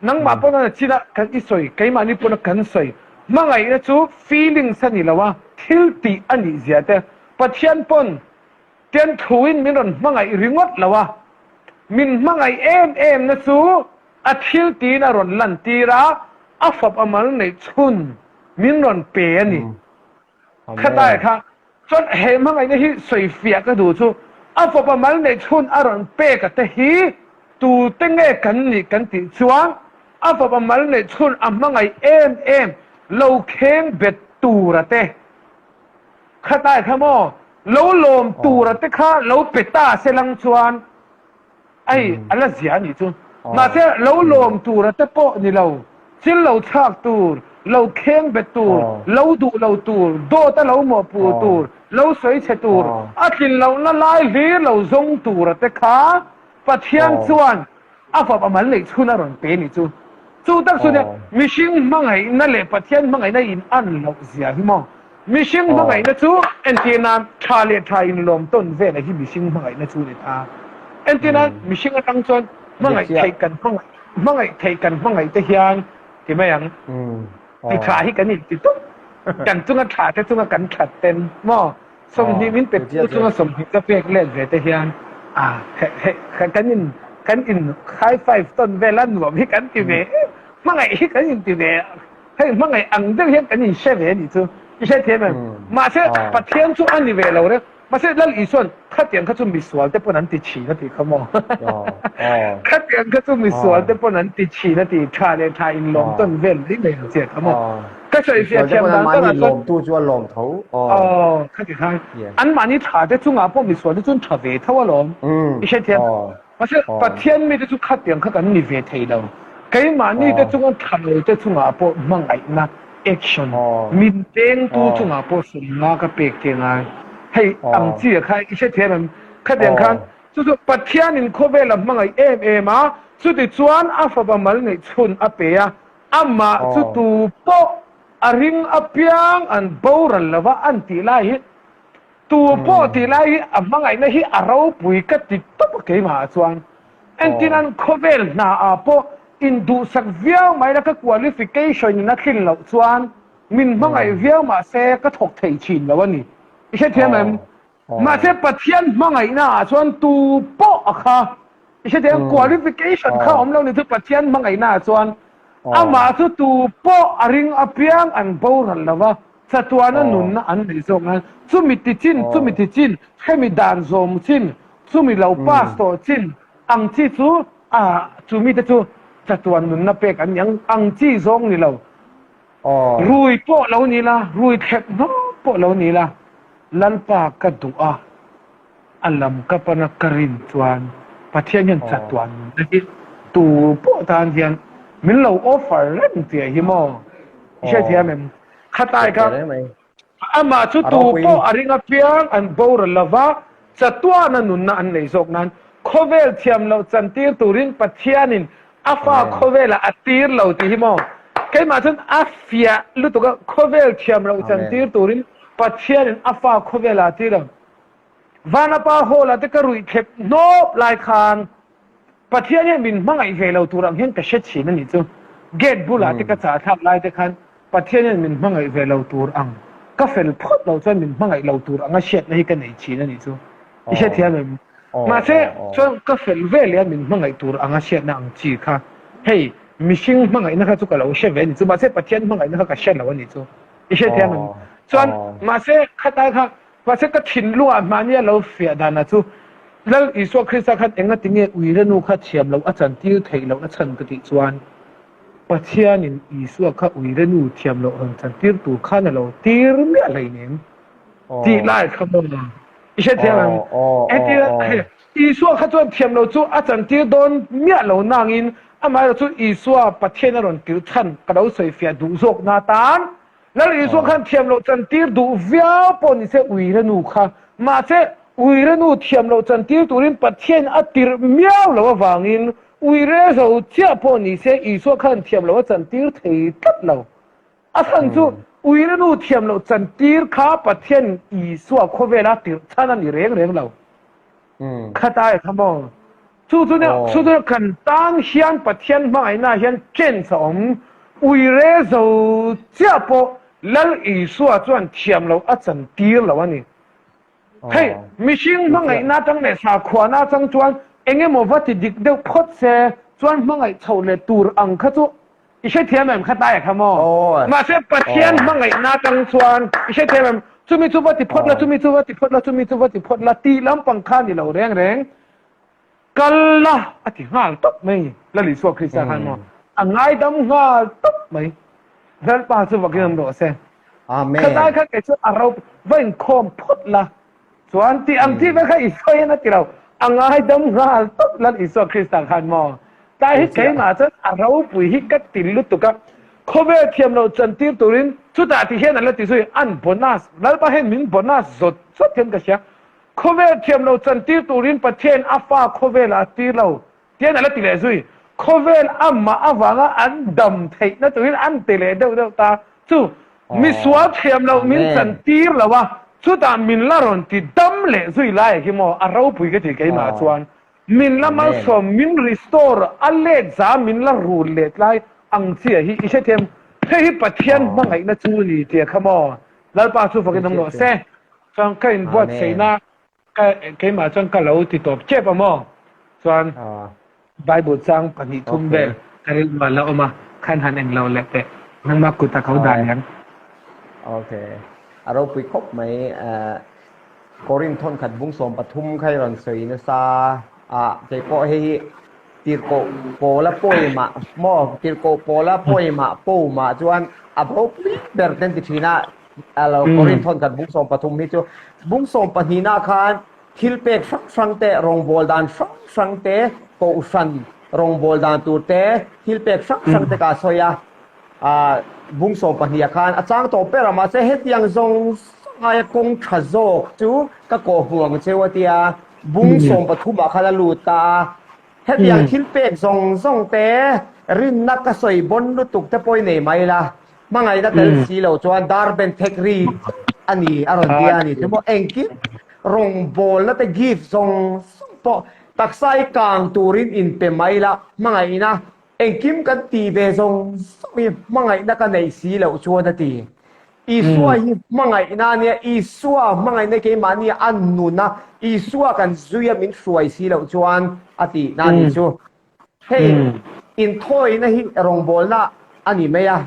Nangmah pawn a chin a kan i sawi, keimahni pawn a kan sawi. Hmangaihna chu feelings a ni lo a, thil tih a nih zia te. Pathian pawn tian thuin min rawn hmangaih ringawt lo a, min hmangaih em em na chu a thil tiin a rawn lantir a, a fap a mal neih chhun min rawn pe a ni. Khatai kha chuan he hmangaihna hi sawi fiah ka duh chu a fapa mal neih chhun a rawn pek a te hi tute nge kan nih kan tih chuan a fapa mal neih chhun a hmangaih em em lo kheng bet tur a te khatai kha maw lo lawm tur a te kha lo pe ta se lang chuan Ai, a la zia a nih chu. Mahse, lo lawm tur a te pawh ni lo, thil lo thlak tur, lo kheng bet tur, lo duh lo tur, dawt a lo mawhpur tur, lo sawi chhe tur, a tlin lohna lai hlir lo zawng tur a te kha Pathian chuan a fapa mal neih chhun a rawn pe a nih chu. Chu tak chu nia, mihring hmangaihna leh Pathian hmangaihna in an loh zia hi maw? Mihring hmangaihna chu entir nan tha leh tha inlawm tawn vela hi mihring hmangaihna chu ni ta. Entir nan mihring atang chuan hmangaih theih kan hmangaih hmangaih theih kan hmangaih te hian ti mai ang. Ti tha hi kan inti tawp. Kan chunga tha te chunga kan that ten maw? 20 min pe tu chunga 20 ka pek let ve te hian a kan in kan in high five tawn vela nuam hi kan ti ve hmangaih hi kan inti ve. Hei hmangaih ang deuh hian kan inhre ve a nih chu. I hre thiam em? Mahse Pathian chu a ni ve lo reng. Mahse Lal Isua'n khatiang kha chu misual te pawn an ti thin a tih kha maw? Khatiang kha chu misual te pawn an ti thin a tih tha leh tha inlawm tawn vel mai mai ang chiah kha maw? Ka sawifiah thiam dan takah chuan. Lawmtu chu a lawm tho. Aw, khati khan. Anmahni tha te chungah pawh misual te chu an tha ve tho alawm. I hre thiam? Mahse, Pathian mite chu khatiang kha kan ni ve thei lo. Keimahni te chunga tha lo te chungah pawh hmangaihna, action, min pengtu chungah pawh sumna ka pek te ngai. Hei ang chi a kha i hrethiam em? Khatiang khan chu chu Pathianin khawvel a hmangaih em em a, chutichuan a fapa mal neih chhun a pe a, amah chu tu pawh a ring apiang an boral lova an tih lai hi Tu pawh tih lai hi a hmangaihna hi a ropui ka ti tawp a keimah ah chuan. Entin an khawvel hna ah pawh induhsak viau mai la ka qualification in a tlin loh chuan min hmangaih viau mah se ka thawk thei thin lo a ni. I hrethiam em? Mahse Pathian hmangaihna ah chuan tu pawh a kha i hrethiam qualification kha awm lo ni chu Pathian hmangaihna ah chuan amah chu tu pawh a ring apiang an boral lo va. Chatuana nunna an neih zawk nan chumi ti chin, chumi ti chin, hemi dan zawm chin, chumi lo pass tawh chin ang chi chu a chumi te chu chatuan nunna pek an ni ang ang chi zawng ni lo. Rui pawh lo ni la, rui thlep hnawm pawh lo ni la, Lalpa ka duh a, a lam ka pana ka rin chuan Pathian hian chatuan nunna hi tu pawh tan hian min lo offer reng tih hi maw? I hrethiam em? Khatlai kha. Amah chu A tu ropui pawh ni. a ring apiang an boral lova, chatuana nunna an nei zawk nan khawvel thiam loh chantir turin Pathianin a fa Amen. khawvelah a tir lo tih hi maw? Keimah chuan a fiah lutuk a, khawvel thiam loh Amen. chantir turin Pathianin a fa khawvelah a tir lo. Vanapa Hall-ah te ka ruih thlep hnawp lai khan Pathian hian min hmangaih ve lo tur ang hian ka hre thin a nih chu. Gate bulah te ka chah thlak lai te khan Pathian hian min hmangaih ve lo tur ang, ka fel phawt loh chuan min hmangaih lo tur anga hriatna hi ka nei thin a nih chu. I hrethiam em? Mahse, chuan ka fel ve leh a min hmangaih tur anga hriatna ang chi kha hei mihring hmangaihna kha chu ka lo hre ve a nih chu, mahse Pathian hmangaihna kha ka hre lo a nih chu. I hrethiam em? Chuan mahse khatlai kha Mahse ka thinlungah mahni a lo fiah danah chu Lal Isua Krista khan engati nge uirenu kha thiam loh a chantir theih lohna chhan ka tih chuan Pathianin Isua kha uirenu thiam loh rawn chantir tur khan a lo tir miah hleinem tih lai kha maw i hrethiam em? Hetia Isua kha chuan thiam loh chu a chantir dawn miah lo nangin amaherawhchu Isua Pathian a rawn tirh chhan ka lo sawifiah duh zawkna atan Lal Isua khan thiam loh chantir duh viau pawh ni se uire nu kha. Mahse, uire nu thiam loh chantir turin Pathian a tirh miau loh avangin uire zo chiah pawh ni se Isua khan thiam loh a chantir thei tlat lo. A chhan chu uire nu thiam loh chantir kha Pathian Isua khawvela tirh chhan a ni reng reng lo. Khatai kha maw? Chu chu nia, chu chu kan tan hian Pathian hmangaihna hian chance a awm. Uire zo chiah pawh Lal Isua chuan thiam loh a chan tir lo a ni. Hei, mihring hmangaihna atang leh sakhuana atang chuan eng emaw va ti dik deuh phawt se chuan hmangaih chhoh leh tur ang kha chu I hrethiam em kha tlai a kha maw? Mahse Pathian hmangaihna atang chuan i hrethiam em? Chumi chu va ti phawt la, chumi chu va ti phawt la, chumi chu va ti phawt la tih lampang kha ni lo reng reng. Kal la a ti nghal tawp mai Lal Isua Krista khan maw? A ngaidam nghal tawp mai. Lalpa chu vakin awm rawh se. Amen. Khatlai kha kei chu a ro va inkhawm phawt la. Chuan tih ang tih vek kha Isua hian a ti lo. A ngaidam nghal tawp Lal Isua Krista khan maw? Tlai hi keimah chuan a ropui hi ka ti lutuk a. Khawvel thiam loh chantir turin chutah ti hian an la ti zui, an bonus, Lalpa hian min bonus zawt zawt hian ka hria. Khawvel thiam loh chantir turin Pathian a fa khawvelah a tir lo tian a la ti leh zui. Khawvel amah avanga an dam theihna turin an ti leh deuh deuh ta. Chu misual thiam loh min chantir lo a, chutah min la rawn ti dam leh zui lai hi maw a ropui ka ti keimah chuan. Min la malsawm, min restore, a let za min la rul let lai ang chiah hi i hrethiam. Hei hi Pathian hmangaihna chu a ni tia kha maw? Lalpa chu fakin awm rawh se. Chuan ka inbuatsaihna ka keimah chuan ka lo ti tawp tep a maw? Chuan Bible chang 2 3 vel ka rilru ah la awm a, khan han englo leh teh. Nangmah kut a ko dan hian. Okay. A ropui khawp mai. Korin thawnkhat bung 13 kha i rawn sawi nasa a, kei pawh hei hi tirhkoh pawla pawimah maw tirhkoh pawla pawimah pawmah chuan a ropui ber ten ti thin a, a lo Korin thawnkhat bung 13 hi chu bung sawmpahnihna khan thil pek hrang hrang te rawngbawl dan hrang hrang te kohhran rawngbawl dan tur te thil pek hrang hrang te ka sawi a. Ah, bung 12 ah khan a chang tawh ber a, mahse hetiang zawng zawng aia kawng tha zawk chu ka kawh hmu ang cheu a tia, bung 13 ah khan a lut ta a. Hetiang thil pek zawng zawng te rinna ka sawi bawn lutuk te pawh i nei mai la, hmangaihna tel si lo chuan dar ben thek ri a ni a rawn ti a ni. Chumaw engkim rawngbawlna te gift zawng zawng pawh taksa i kang turin inpe mai la, hmangaihna Engkim kan tih ve zawng zawng hi hmangaihna ka neih si loh chuan a ti. Isua hi hmangaihna a nia, Isua hmangaihna keimahni a nun a, Isua kan zui a min hruai si loh chuan a tihna a nih chu. Hei inthawina hi rawngbawlna a ni mai a,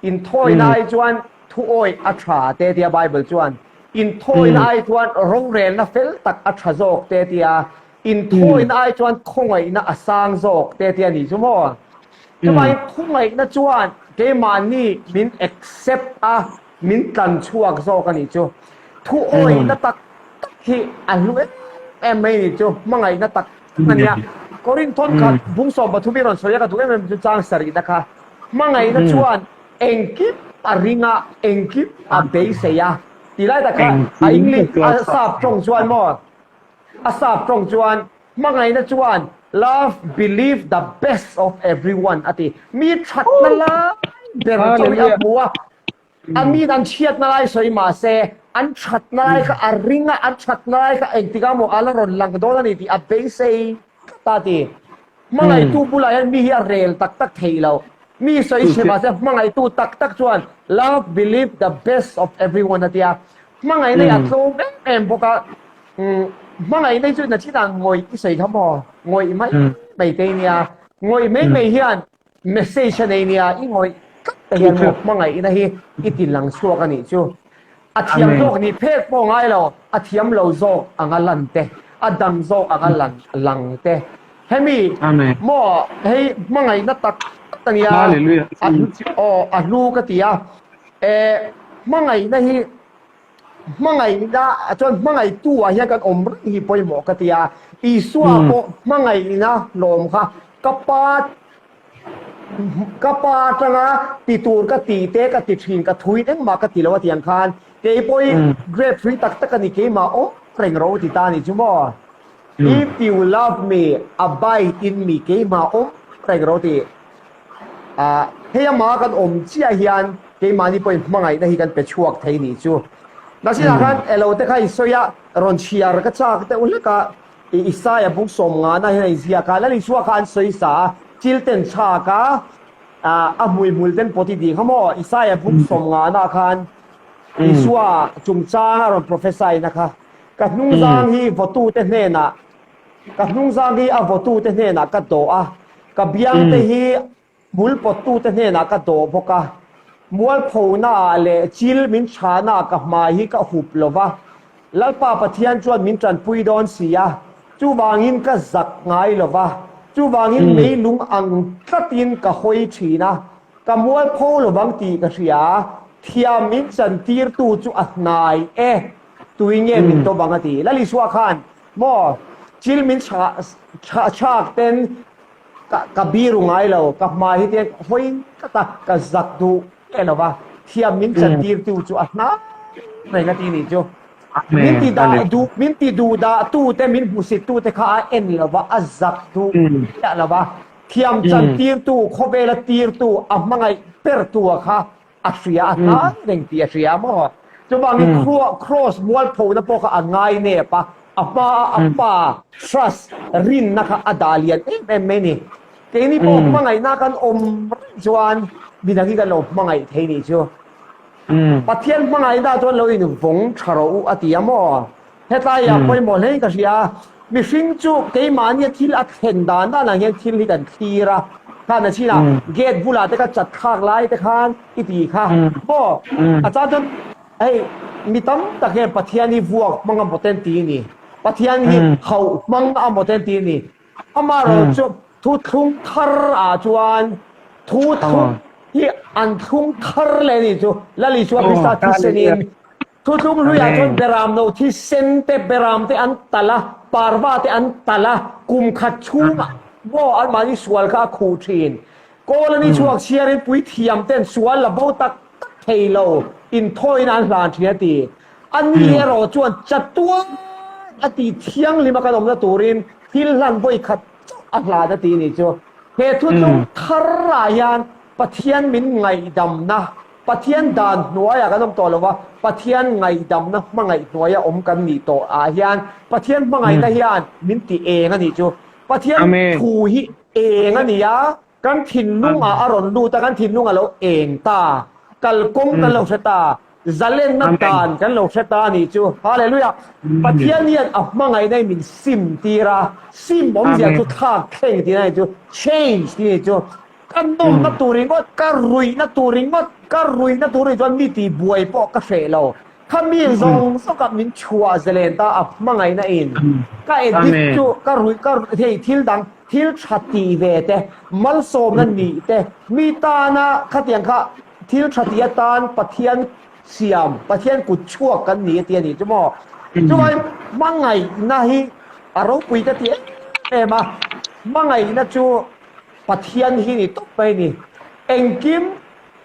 inthawina ai chuan thuawih a tha te tia Bible chuan, inthawina ai chuan rorelna fel tak a tha zawk te tia, Inthawina ai chuan khawngaihna a sang zawk te tia nih chu maw? Chuvangin khawngaihna chuan keimahni min accept a, min tlan chhuak zawk a nih chu. Thuawihna tak tak hi a hlu em em mai a nih chu, hmangaihna tak tak a nia. Korinth thawn khat bung 13 i rawn sawi a ka duh em em chu chang sarihna kha. Hmangaihna chuan engkim a ring a, engkim a beisei a. Tih lai tak kha a Engkim English ka a tuar chhuak sap thei. tawng chuan maw a sap tawng chuan hmangaihna chuan love believe the best of everyone a ti. Mi thatna lai ber chawi a Hallelujah. hmu a, a min an chhiatna lai sawi mah se an thatna lai kha a ring a, an thatna lai kha engtikah maw a la rawn lang dawn a ni tih a beisei tlat a ti. Hmangaihtu bulah hian mi hi a rel tak tak theih loh. Mi sawi chhe mahse hmangaihtu tak tak chuan love believe the best of everyone a tia. Hmangaihna hi a tlawm em em bawk a. Hmangaihna hi chu na chinah ngawih i sawi kha maw? Ngawih mai mai te nia. Ngawih mai mai hian message a nei nia. I ngawih tlat te hian maw hmangaihna hi i ti lang chhuak a nih chu. A thiam zawk nih phek pawh ngai lo, a thiam lo zawk anga lan te, a dang zawk anga lan lang te. Hemi maw hei hmangaihna tak tak a nia, aw a hlu ka ti a. E hmangaihna hi hmangaihna chuan hmangaihtu ah hian kan awm reng hi pawimawh ka ti a. Isua pawh hmangaihna hlawm kha ka pa Ka pa atanga ti tur ka tih te ka ti thin ka thuin engmah ka ti lo a ti ang khan kei pawhin grape hrui tak tak a ni keimah awm reng ro ti ta a ni chu maw? If you love me, abide in me keimah awm reng ro ti. Ah hei amah kan awm chiah hian keimahni pawhin hmangaihna hi kan pe chhuak thei nih chu. Nasinah khan elo te kha i sawi a rawn chhiar ka chak deuh hlek a. I Isaia buk sawm ngana hian a inziak a, Lal Isua kha an sawi sa a, chil ten chhak a, a hmuihmul ten pawt i ding kha maw? Isaia buk sawm ngana khan Isua chungchang a rawn prophesy na kha, Ka hnungzang hi vawtute hnenah, ka hnungzang hi a vawtute hnenah ka dawh a, ka biangte hi Hmul pawttute hnenah ka dawh bawk a, mualphonaah leh chil min chhahnaah ka hmai hi ka hup lo va, Lalpa Pathian chuan min tanpui dawn si a, chuvangin ka zak ngai lo va, chuvangin meilung ang tlatin ka hawi thin a, ka mualpho lo vang tih ka hria, thiam min chantirtu chu a hnai e, tui nge min dawp ang a ti. Lal Isua khan maw chil min chhah chhak ten Ka ka biru ngai lo, ka hmai hi tiang ka hawi tlat a, ka zak duh leh lo va, thiam min chantirtu chu a hnai reng a ti nih chu. Min ti dah duh, min ti duh dah tu te, min hmusit tu te kha a en lo va, a zak duh miah lo va, thiam chantirtu, khawvela tirtu, a hmangaih bertu a kha a hria, a hnai reng tih a hria maw? Chuvangin Kraws mualphona pawh kha a ngai nep a, a hmaa a pa trust, rinna kha a dah lian em em mai a ni. Keini pawh hmangaihna kan awm reng chuan midang hi kan lo hmangaih thei nih chu. Pathian hmangaihna chuan lo invawng tha rawh u a ti a maw? Hetlai ah pawimawh hlein ka hria a, mihring chu keimahnia thil a thlen dan dan ah hian thil hi kan thlir a, khan a chin ah gate bulah te kha chat thlak lai te khan i ti kha maw? A chan chuan hei mi tam tak hian Pathian hi vuak hmang a maw ten ti a ni, Pathian hi hauh hmang a maw ten ti a ni, amaherawhchu thuthlung thar ah chuan thuthlung hi an thlung thar leh a ni chu Lal Isua Krista thisen in Thuthlung hluiah chuan beram no thisen te, beram te an talh a, parva te an talh a, kum khat chhungah maw anmahni sual kha a khuh thin. Kawl ani chhuak chhiarin puithiam ten sual la bo tak tak thei lo inthawina an hlan thin a ti. Ani erawh chuan chatuan a ti thianghlim a kan awmna turin thil hlan vawi khat chauh a hlan a ti ni chu. He thuthlung tharah hian Pathian min ngaihdamna Pathian dan hnuaiah kan awm tawh lo va, Pathian ngaihdamna hmangaih hnuaia awm kan nih tawh ah hian Pathian hmangaihna hian min ti eng a nih chu. Pathian thu hi eng a ni a, kan thinlungah a rawn lut a, kan thinlung a lo eng ta, kalkawng kan lo hre ta, zalenna dan kan lo hre ta a nih chu. Hallelujah! Pathian hian a hmangaihna hi min sim tir a, sim awmzia chu thlak thleng tihna a nih chu, change tih a nih chu. Ka nawmna tur ringawt, ka ruihna tur ringawt, ka ruihna tur nih chuan mi tih buai pawh ka hreh lo. Kha mi zawng zawkah min chhuah zelen ta a hmangaihna in ka edit chu ka ruih ka hei thil dang thil tha tih ve te, malsawmna nih te, mi tana khatiang kha thil tha tih atan Pathian siam, Pathian kut chhuak kan ni a ti a nih chu maw. Chuvangin hmangaihna hi a ropui ka ti em em a, hmangaihna chu Pathian hi ni tawp mai ni. Engkim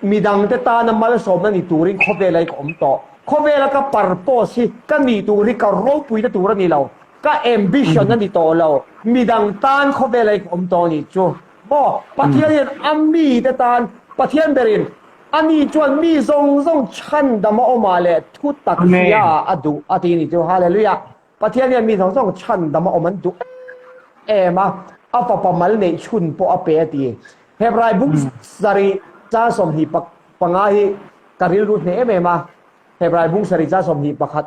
midangte tana malsawmna ni turin khawvela hi ka awm tawh. Khawvela ka purpose hi ka nih tur hi ka ropuina tur a ni lo, ka ambition a ni tawh lo, midang tan khawvela hi ka awm tawh a nih chu. Maw? Pathian hian a mite tan, Pathian berin ani chuan mi zawng zawng chhandam a awmah leh thu tak hria ah a duh a ti a nih chu. Hallelujah! Pathian hian mi zawng zawng chhandam a awm an duh em em a, a fapa mal neih chhun pawh a pe a ti. Hebrai bung sarih chang 25 hi ka rilru hneh em em a, Hebrai bung sarih chang 21,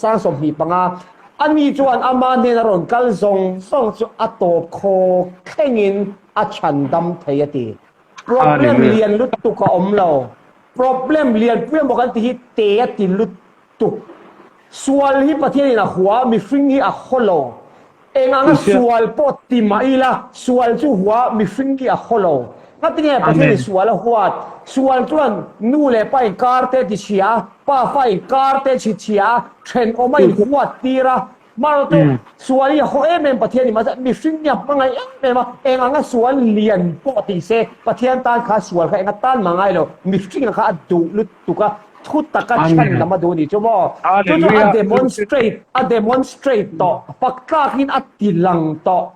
sang 25, ani chuan ama hnena rawn kal zawng zawng chu a tawp khaw thlengin a chhandam thei a ti. Problem lian lutuk a awm lo. Problem lianpui emaw kan ti hi te a ti lutuk. Sual hi Pathianin a hua, mihring hi a haw lo. Eng anga sual pawh ti mah ila, sual chu hua, mihring hi a haw lo. Ngatinge Pathianin sual a huat? Sual chuan nu leh pa inkar te ti chhia a, pa fa inkar te chhi chhia a, thenawm a inhuat tir a. Marawhchu, sual hi a haw em em Pathian ni mahse, mihring hi a hmangaih em em a, eng anga sual lian pawh ti se, Pathian tan kha sual kha enga tan mah ngai lo, mihring kha a duh lutuk. tuk a, thu taka chhan lam a duh ni chu maw? Chu chu a demonstrate, a demonstrate tawh, fak tlakin a ti lang tawh.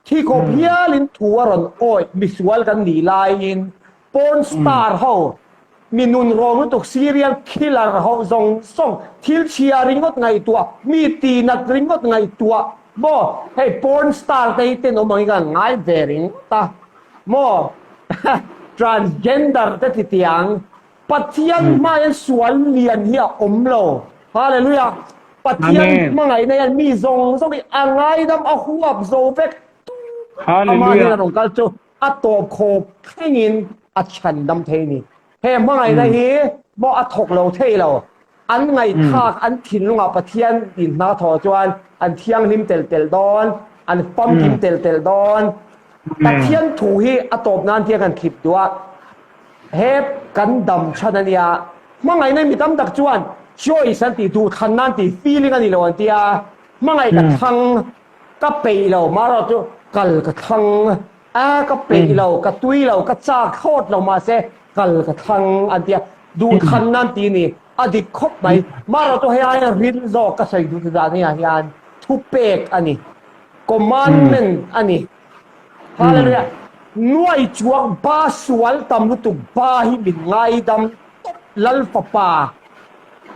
Thi khawp hialin thu a rawn awih, misual kan nih laiin porn star ho, mi nun rawng lutuk serial killer ho zawng zawng, thil chhia ringawt ngaihtuah, mi tihnat ringawt ngaihtuah maw? Hei porn star te hi tenawm angin kan ngai ve ringawt a maw? Transgender te ti tiang. Pathian hmain sual lian hi a awm lo. Hallelujah! Pathian hmangaihna hian mi zawng zawng hi a ngaidam a huap zo vek. Amah hian a rawn kal chu a tawp khawp thlengin a chhandam thei a ni. He hmangaihna hi maw a thawk lo thei lo. An ngaihthlak, an thinlungah Pathian in hna thawh chuan an thianghlim tel tel dawn, an famkim tel tel dawn. Pathian thu hi a tawp nan tiang kan thlip duh a. He kan dam chhan a nia. Hmangaihna mi tam tak chuan choice an tih, duhthlanna an tih, feeling a ni lo an ti a. Hmangaih ka thlang, ka peih lo, marawh chu kal ka thlang, a ka peih lo, ka tui lo, ka chak thlawt lo mahse kal ka thlang an ti a. Duhthlanna an ti a ni. A dik khawp mai. Marawh chu hei aia ril zawk ka sawi duh dan hei ah hian thupek a ni. Commandment a ni. Hallelujah. Nuai chuang ba sual tam lutuk ba hi min ngaidam tawp Lal fapa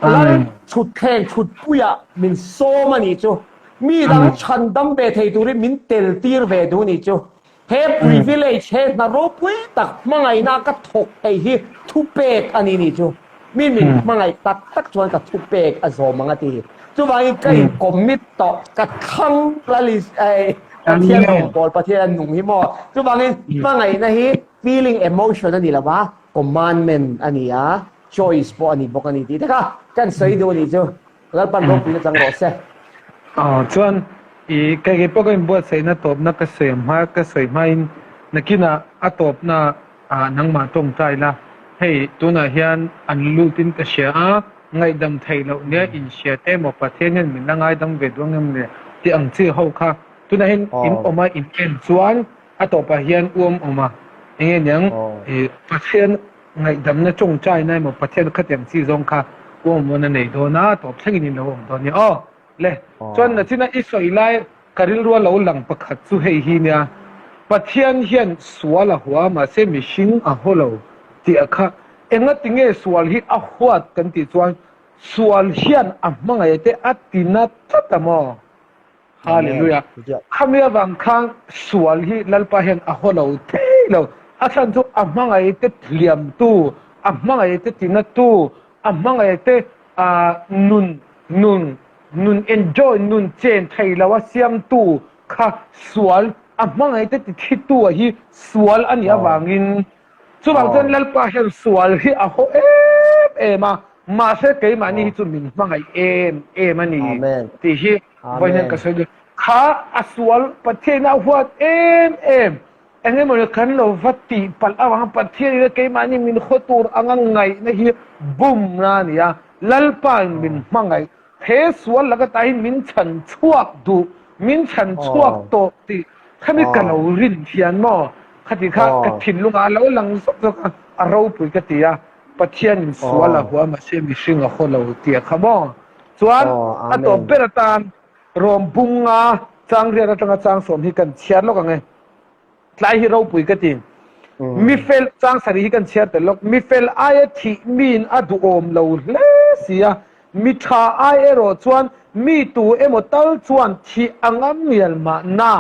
Lal thutthleng thutpuiah min sawm a nih chu. Mi dang chhandam ve thei turin min tel tir ve duh nih chu. He privilege he hna ropui tak hmangaihna ka thawk thei hi thupek a ni nih chu. Mi min hmangaih tak tak chuan ka thupek a zawm ang a ti. Chuvangin ka in commit tawh, ka thlang lal is eh Pathian rawngbawl, Pathian a nung hi maw. Chuvangin hmangaihna hi feeling, emotion a ni lo va, commandment a ni a, choice pawh a ni bawk a ni tih te kha kan sawi duh a nih chu. Lalpan ropuina chang rawh se. Aw chuan i kei kei pawh ka inbuatsaihna tawpna ka sawi ang hma ka sawi hmain nakinah a tawpna ah nangmah tawngtai la hei tunah hian an lutin ka hria a ngaihdam theih loh nia inhria te emaw Pathian hian min la ngaidam ve duh ang em le tih ang chi ho kha tunah hian in awm a in en chuan a tawpah hian uam awm a enge niang i Pathian Ngaihdamna tawngtaina emaw Pathian khatiang chi zawng kha uamawna nei dawn a, tawp thlengin in lo awm dawn nia aw. Le, chuan nachina i sawi lai ka rilrua lo lang pakhat chu hei hi nia, Pathian hian sual a hua mahse mihring a haw lo tih a kha engati nge sual hi a huat kan tih chuan sual hian a hmangaih te a ti na tlat a maw? Hallelujah. Khami avang khan sual hi Lalpa hian a haw lo thei lo. A chhan chu a hmangaih te hliamtu, a hmangaih te tinatu, a hmangaih te nun nun nun enjoy nun chen thei lo a siamtu kha sual a hmangaih te tithitu a hi sual a nih avangin Chuvang chuan Lalpa hian sual hi a haw em em a, mahse keimahni hi chu min hmangaih em em a ni tih hi vawiin hian ka sawi duh. Kha a sual Pathianin a huat em em, eng emaw ni kan lo va tih palh avanga Pathianin keimahni min haw tur anga ngaihna hi bumna a ni a, Lalpain min hmangaih He sual laka ta hi min chhan chhuak duh, min chhan chhuak tawh tih khami ka lo rin thian maw? Khati kha ka thinlungah a lo lang zawk zawk a, a ropui ka ti a. Pathianin sual a hua mahse mihring a haw lo tih a kha maw? Chuan a tawp ber atan Rom bunga changriat atanga changsawm hi kan chhiar lawk ang e. Tlai hi ropui ka ti. Mifel changsarih hi kan chhiar tel lawk. Mifel aia thih miin a duhawm lo hle si a, mi tha ai erawh chuan mi tu emaw tal chuan thih a ngam mial mahna.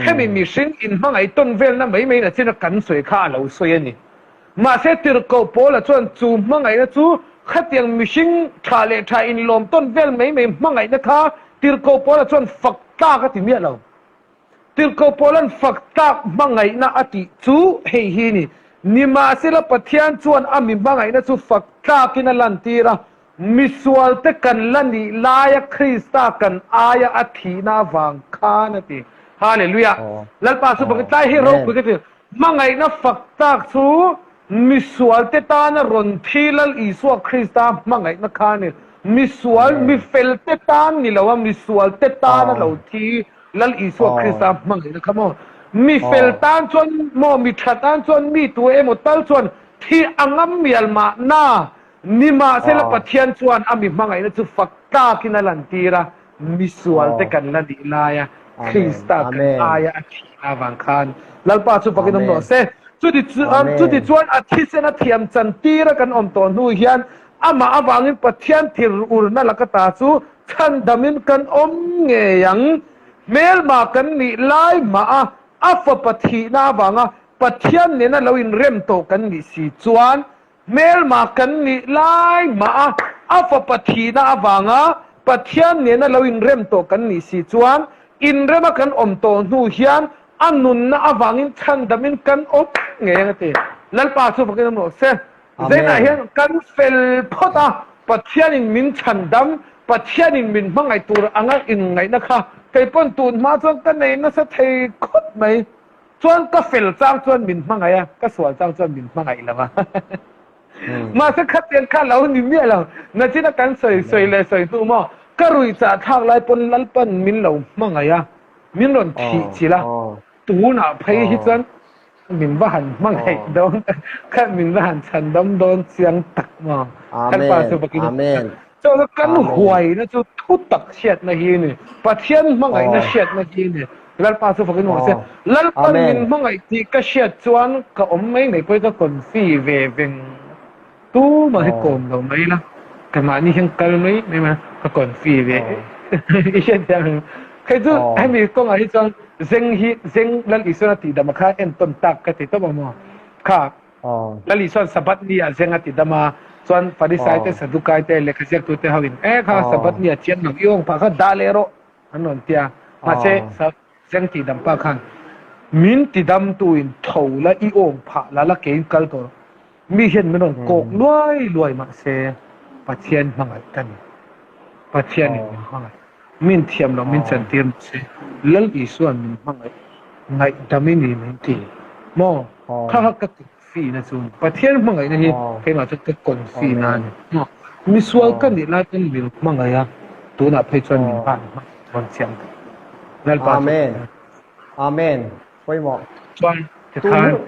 Hemi mihring inhmangaih tawn velna mai mai nachin a kan sawi kha a lo sawi a ni. Mahse Tirhkoh Paula chuan chu hmangaihna chu khatiang mihring tha leh tha inlawm tawn vel mai mai hmangaihna kha Tirhkoh Paula chuan fak tlak a ti miah lo. Tirhkoh Paula'n fak tlak hmangaihna a tih chu hei hi ni. Nimahsela Pathian chuan a mi hmangaihna chu fak tlakin a lantir a, Misualte kan la nih laia Krista kan aia a thihna avang khan a ti. Hallelujah! Lalpa chu bawkin tlai hi ropui ka ti. Hmangaihna fak tak chu misualte tana rawn thi Lal Isua Krista hmangaihna kha a ni. Misual, mifelte tan ni lo a, misualte tana lo thi Lal Isua Krista hmangaihna kha maw? Mifel tan chuan maw, mi tha tan chuan mi tu emaw tal chuan thi a ngam mial mahna Nimahsela Pathian chuan a mi hmangaihna chu fak takin a lantir a, misualte kan la nih laia Krista kan aia a thihna avang khan Lalpa chu fakin awm rawh se. Chuti chuan a thisen a thiam chantira kan awm tawh hnu hian amah avangin Pathian thirurna laka ta chu chhandamin kan awm ngei ang. Hmelma kan nih lai mah a, a fapa thihna avanga Pathian nena lo inrem tawh kan nih si chuan Hmelma kan nih lai mah a, a fapa thihna avanga Pathian nena lo inrem tawh kan nih si chuan, inrema kan awm tawh hnu hian a nunna avangin chhandamin kan awm ngei ang a ti. Lalpa chu fakin awm rawh se. Zainah hian kan fel phawt a, Pathianin min chhandam, Pathianin min hmangaih tur anga inngaihna kha kei pawn tun hma chuan ka nei nasa thei khawp mai. Chuan ka fel chang chuan min hmangaih a, ka sual chang chuan min hmangaih lo a. Mahse khatiang kha lo ni miah lo. Nachina kan sawi sawi leh sawi hnu maw, ka rui chah thlak lai pawn Lalpan min lo hmangaih a, min rawn thih chilh a. Tunah phei hi chuan min va han hmangaih dawn, kha min va han chhandam dawn chiang tak maw. Lalpa chu bakin Chuan kan huaina chu thu tak hriatna hi a ni. Pathian hmangaihna hriatna hi a ni. Lalpa chu fakin awm se. Lalpan min hmangaih tih ka hriat chuan ka awm mai mai pawhin ka confi ve veng tumah hi kawm lo mai ila. Ka mahni hian kal mai mai mai ka confi ve i hriat thiam em? Hei chu hemi kawngah hi chuan zeng hi zeng Lal Isuan a tihdam a kha entawn tak ka ti tawp ang maw? Kha Lal Isuan Sabbath ni ah zeng a ti dam a, chuan Farisai te, Sadukai te, lehkha ziaktute ho in, E kha Sabbath ni ah chian lo, i awng phah kha dah leh rawh an rawn ti a. Mahse zeng ti dam pa khan, Min ti dam tu in tho la, i awng phah la la keiin kal tawh rawh. Mi hian min rawn kawk luai luai mahse Pathian hmangaih ka ni. Pathian in min hmangaih. Min thiam lo min chantir mahse Lal Isuan min hmangaih ngaihdam i ni min ti maw? Kha kha ka confi na chu Pathian hmangaihna hi keimah chuan ka confi na a ni maw? Misual ka nih lai pawn min hmangaih a, tunah phei chuan min van hmangaih dawn chiang tak. Lalpa chu Amen. Amen. Pawimawh. Chuan tikhan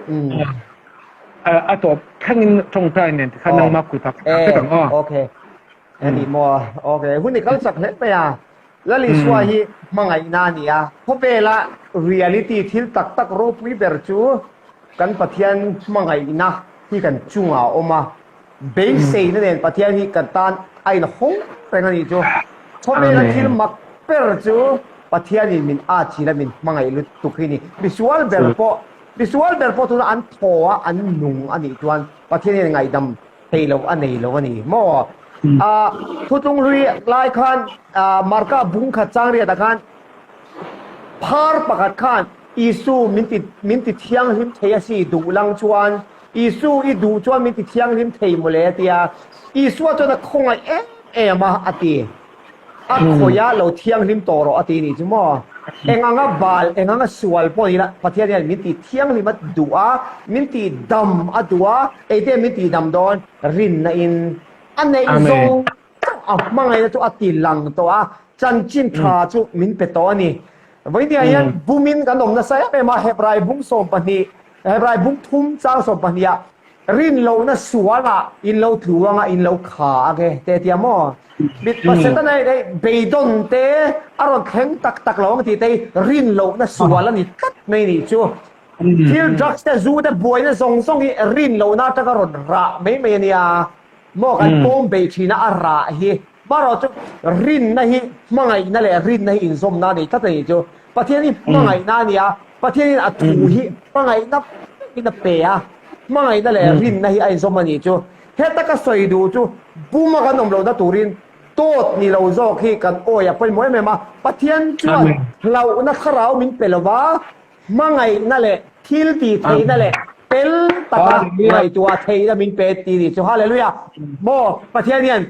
a tawp thlengin tawngtai nen tikhan nangmah kutah ka dah vek ang aw. Okay. Ani maw? Ok, hun i kal chak hle mai a. Lal Isua hi hmangaihna a ni a. Khawvela reality thil tak tak ropui ber chu kan Pathian hmangaihna hi kan chungah a awm a. Beiseina nen Pathian hi kan tan a inhawng reng a nih chu. Khawvela thil mak ber chu Pathianin min atchilh a, min hmangaih lutuk hi a ni. Misual ber pawh, misual ber pawh tuna an thaw a, an nung a nih chuan Pathianin ngaihdam thei lo a nei lo a ni maw? A thutlung hlui lai khan Marka bung khat chang riatah khan phar pakhat khan Isu min ti min ti thianghlim thei a si duh lang chuan Isu i duh chuan min ti thianghlim thei mawle a ti a. Isua chuan a khawngaih em em a a ti. A khawia lo thianghlim tawh rawh a ti nih chu maw? Eng anga bal, eng anga sual pawh ni la, Pathian hian min tih thianghlim a duh a, min tih dam a duh a, eite min tih dam dawn rinna in a neih zawng zawng a hmangaihna chu a ti lang tawh a, chanchin tha chu min pe tawh a ni. Vawinia hian bumin kan awm nasa em em a, Hebrai bung 12, Hebrai bung thum chang 12 ah. Rin lohna sualah in lo tlu anga in lo kha ang e te tia maw? Mit Setana hi hei beidawn te a rawn thleng tak tak lo ang tih te hi rin lohna sual a ni tlat mai nih chu. Thil drugs te zu te buaina zawng zawng hi rin lohna atanga rawn rah mai mai a nia maw kan pawm bei thin a a rah hi. Marawh chu rinna hi hmangaihna leh rinna hi inzawmna a nei tlat a nih chu. Pathian hi hmangaihna a ni a, Pathianin a thu hi hmangaihna vekin a pe a, hmangaihna leh rinna hi a inzawm a nih chu. Heta ka sawi duh chu buma kan awm lohna turin tawt ni lo zawk hi kan awi a pawimawh em em a, Pathian chuan hlauhna thlarau min pe lo va, hmangaihna leh thil tih theihna leh fel taka ngaihtuah theihna min pe tih nih chu. Hallelujah! Maw Pathian hian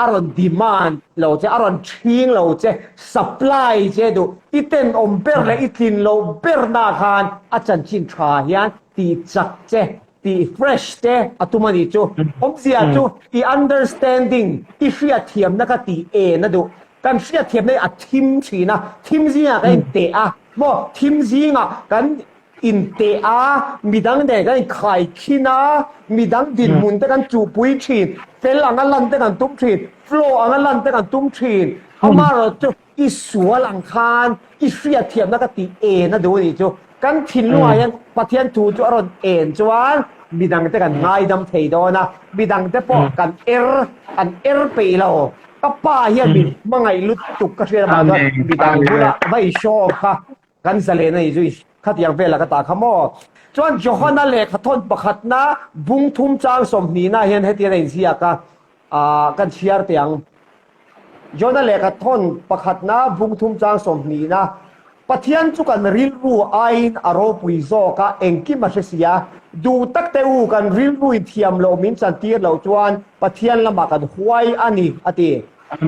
a rawn demand lo che, a rawn ṭhing lo che, supply che duh, i tenawm ber leh i tlin loh berna khan a chanchin ṭha hian tih chak che, tih fresh che a tum a nih chu. Awmzia chu i understanding, i hriatthiamna kha tih en a duh. Kan hriatthiamna hi a thim ṭhin a, thim zingah kan inteh a, maw thim zingah kan Inteh a, midang nen kan inkhaikhin a, midang dinhmun te kan chuhpui thin, fel anga lan te kan tum thin, flow anga lan te kan tum thin. Amaherawhchu chu i sual ang khan i hriatthiamna ka tih en a duh a nih chu. Kan thinlungah hian Pathian thu chu a rawn en chuan midang te kan ngaidam thei dawn a, midang te pawh kan er, an er peih lo. Ka pa hian min hmangaih lutuk ka hriat avang chuan midang bulah va i show off kha Kan zalen a ni chu khatiang velah ka tah kha maw? Chuan Johana lehkha thawn pakhatna bung thum chang sawmhnihna hian hetiang a inziak a, ah kan chhiar teh ang. Johana lehkha thawn pakhatna bung thum chang sawmhnihna, Pathian chu kan rilru aiin a ropui zawk a, engkim a hre si a, duh tak teh u kan rilru in thiam loh min chantir loh chuan Pathian lamah kan huai a ni, a ti.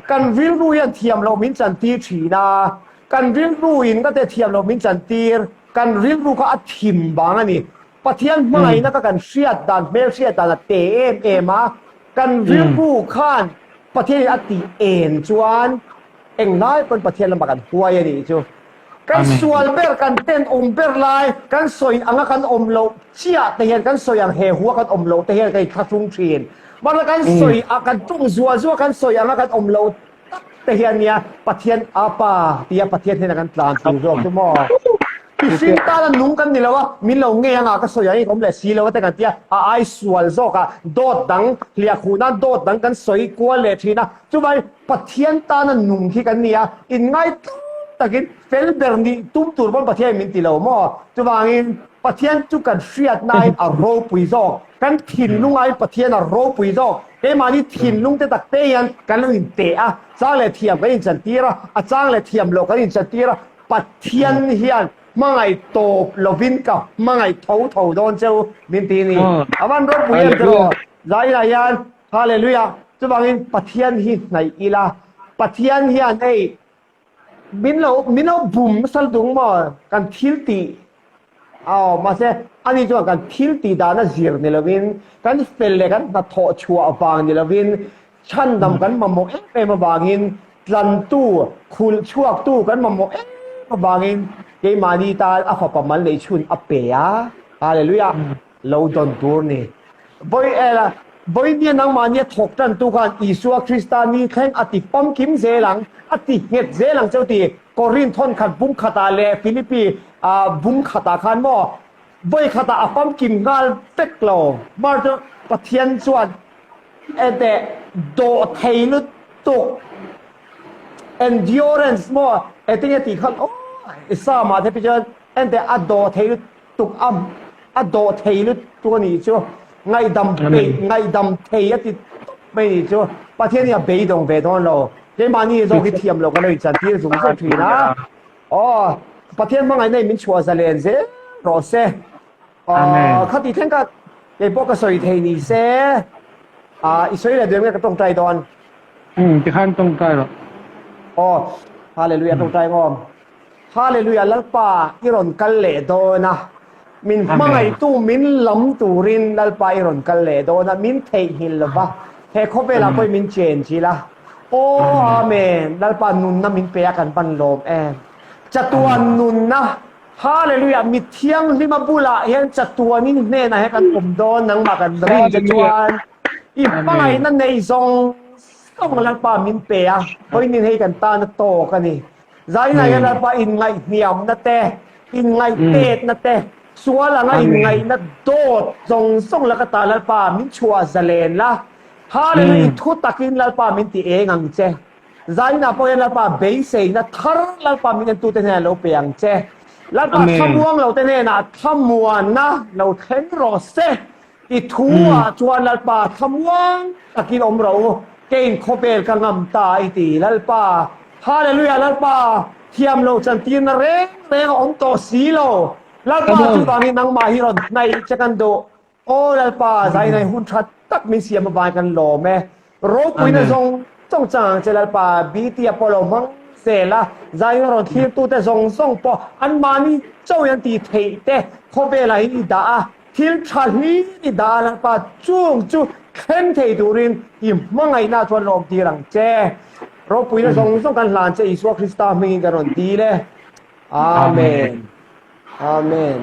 Kan rilru hian thiam loh min chantir thin a, Kan rilru in ka te thiam lo min chantir, kan rilru kha a thim vang a ni. Pathian hmangaihna kha kan hriat dan, hmel hriat dan a te em em a, kan rilru khan Pathian in a tih en chuan englai pawn Pathian lamah kan huai a nih chu. Kan sual ber, kan tenawm ber lai, kan sawi anga kan awm loh chiah te hian, kan sawi ang he hua kan awm loh te hian kan inthlahrung thin. Mahse kan sawi a, kan tum zual zual kan sawi anga kan awm loh tak te hian nia Pathian Apa tia Pathian hnena kan tlan tur zawk chu maw? Mihring tana nung kan ni lo a, min lo ngei anga ka sawi ang i ka awm leh si lo a te kan tia, a ai sual zawk a, dawt dang hliah khuh nan dawt dang kan sawi kual leh thin a, chuvangin Pathian tana nung khi kan ni a, inngai tlawm takin fel ber nih tum tur pawn Pathian in min ti lo maw? Chuvangin Pathian chu kan hriatnain a ropui zawk, kan thinlungain Pathian a ropui zawk. Keimahni thinlung te tak te hian kan lo inteh a, chang leh thiam kan inchantir a, a chang leh thiam loh kan inchantir a, Pathian hian hmangaih tawp lovin ka hmangaih tho tho dawn che u min ti ni. A van ropui em tiraw? Zainah hian Hallelujah! Chuvangin Pathian hi hnaih ila, Pathian hian hei Min lo min lo bum nasa lutuk maw kan thil tih aw mahse ani chuan kan thil tih dana zir ni lovin kan fel leh kan hnathawh chhuah vang ni lovin chhandam kan mamawh em em avangin tlantu khulh chhuaktu kan mamawh em avangin keimahni tan a fapa mal neih chhun a pe a hallelujah lo dawn tur ni. Vawi ela, vawi nia nangmahnia thawk tantu khan Isua Krista ni thleng a ti famkim zel ang, a ti nghet zel ang cheu ti Korinth thawn khat bung khatah leh Philippi bung khatah khan maw vawi khatah a famkim nghal vek lo. Mar chu Pathian chuan enteh dawh thei lutuk endurance maw engtin nge tih khan aw Psalm-ah te phei chuan enteh a dawh thei lutuk tuk a a dawh thei lutuk a nih chu ngaihdam peih ngaihdam thei a ti tawp mai nih chu Pathian hi a beidawng ve dawn lo keimahni zawk hi thiam loh kan lo inchantir zung zung thin a aw Pathian hmangaihna in min chhuah zalen zel rawh se aw khati thleng ka keipawh ka sawi thei ni se a i sawi leh duh em nge ka tawngtai dawn tikhan tawngtai rawh aw hallelujah tawngtai ngawm Hallelujah Lalpa i rawn kal leh dawn a, min hmangaihtu min lam turin Lalpa i rawn kal leh dawn a, min theihnghilh lo va, he khawvelah pawhin min chen chil a. Aw Amen Lalpa nunna min pe a kan van lawm em. Chatuan nunna. Hallelujah mi thianghlima bulah hian chatuanin hnenah hian kan awm dawn nangmah kan rin che chuan i hmangaihna nei zawng zawng Lalpa min pe a vawiin hei kan tan a tawk a ni. Zainah hian Lalpa inngaihhniamna te inngaihtetna te sual anga inngaihna dawt zawng zawng laka ta Lalpa min chhuah zalen la Hallelujah i thu takin Lalpa min ti eng ang che. Zainah pawh hian Lalpa beiseina thar Lalpa min entute hnenah lo pe ang che. Lalpa thlamuang lo te hnenah thlamuanna lo thleng rawh se. I thu ah chuan Lalpa thlamuang takin awm rawh u. Keiin khawvel ka ngam ta i ti Lalpa. Hallelujah Lalpa thiam lo chantirna reng reng a awm tawh si lo. Lalpa chuvangin nangmah hi rawn hnaih che kan duh. Aw Lalpa, zainai hun tha tak min siam avangin kan lawm e. Ropuina zawng zawng chang ang che Lalpa, BT Apollo hmang zel a, zaina rawn thlirtute zawng zawng pawh anmahni chauhin an tih theih te khawvelah hian i dah a, thil tha hlir i dah a Lalpa, chung chu thleng thei turin i hmangaihna chuan lawm tir ang che. Ropuina zawng zawng kan hlan che Isua Krista hmingin kan rawn dil e. Amen. Amen.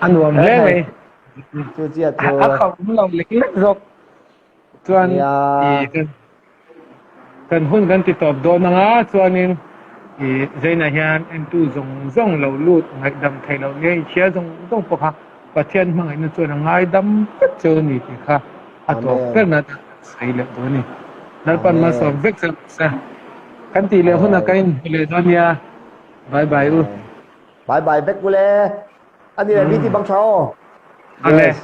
A nuam hle mai. Chu chia chu. A kham lo lek lek zawk. Chuan i kan hun kan ti tawp dawn anga chuanin i zaina hian entu zawng zawng lo lut ngaihdam thei lo nge i chhia zawng zawng pawh kha Pathian hmangaihna chuan a ngaidam vek cheu a ni tih kha a tawp ber na sawi leh dawn a ni. Lalpan malsawm vek cheu se. Kan tih leh hunah kan inhmu leh dawn nia. Bye bye u. Bye bye vek ule. Ani le BT bang tha aw. Ale. Yes.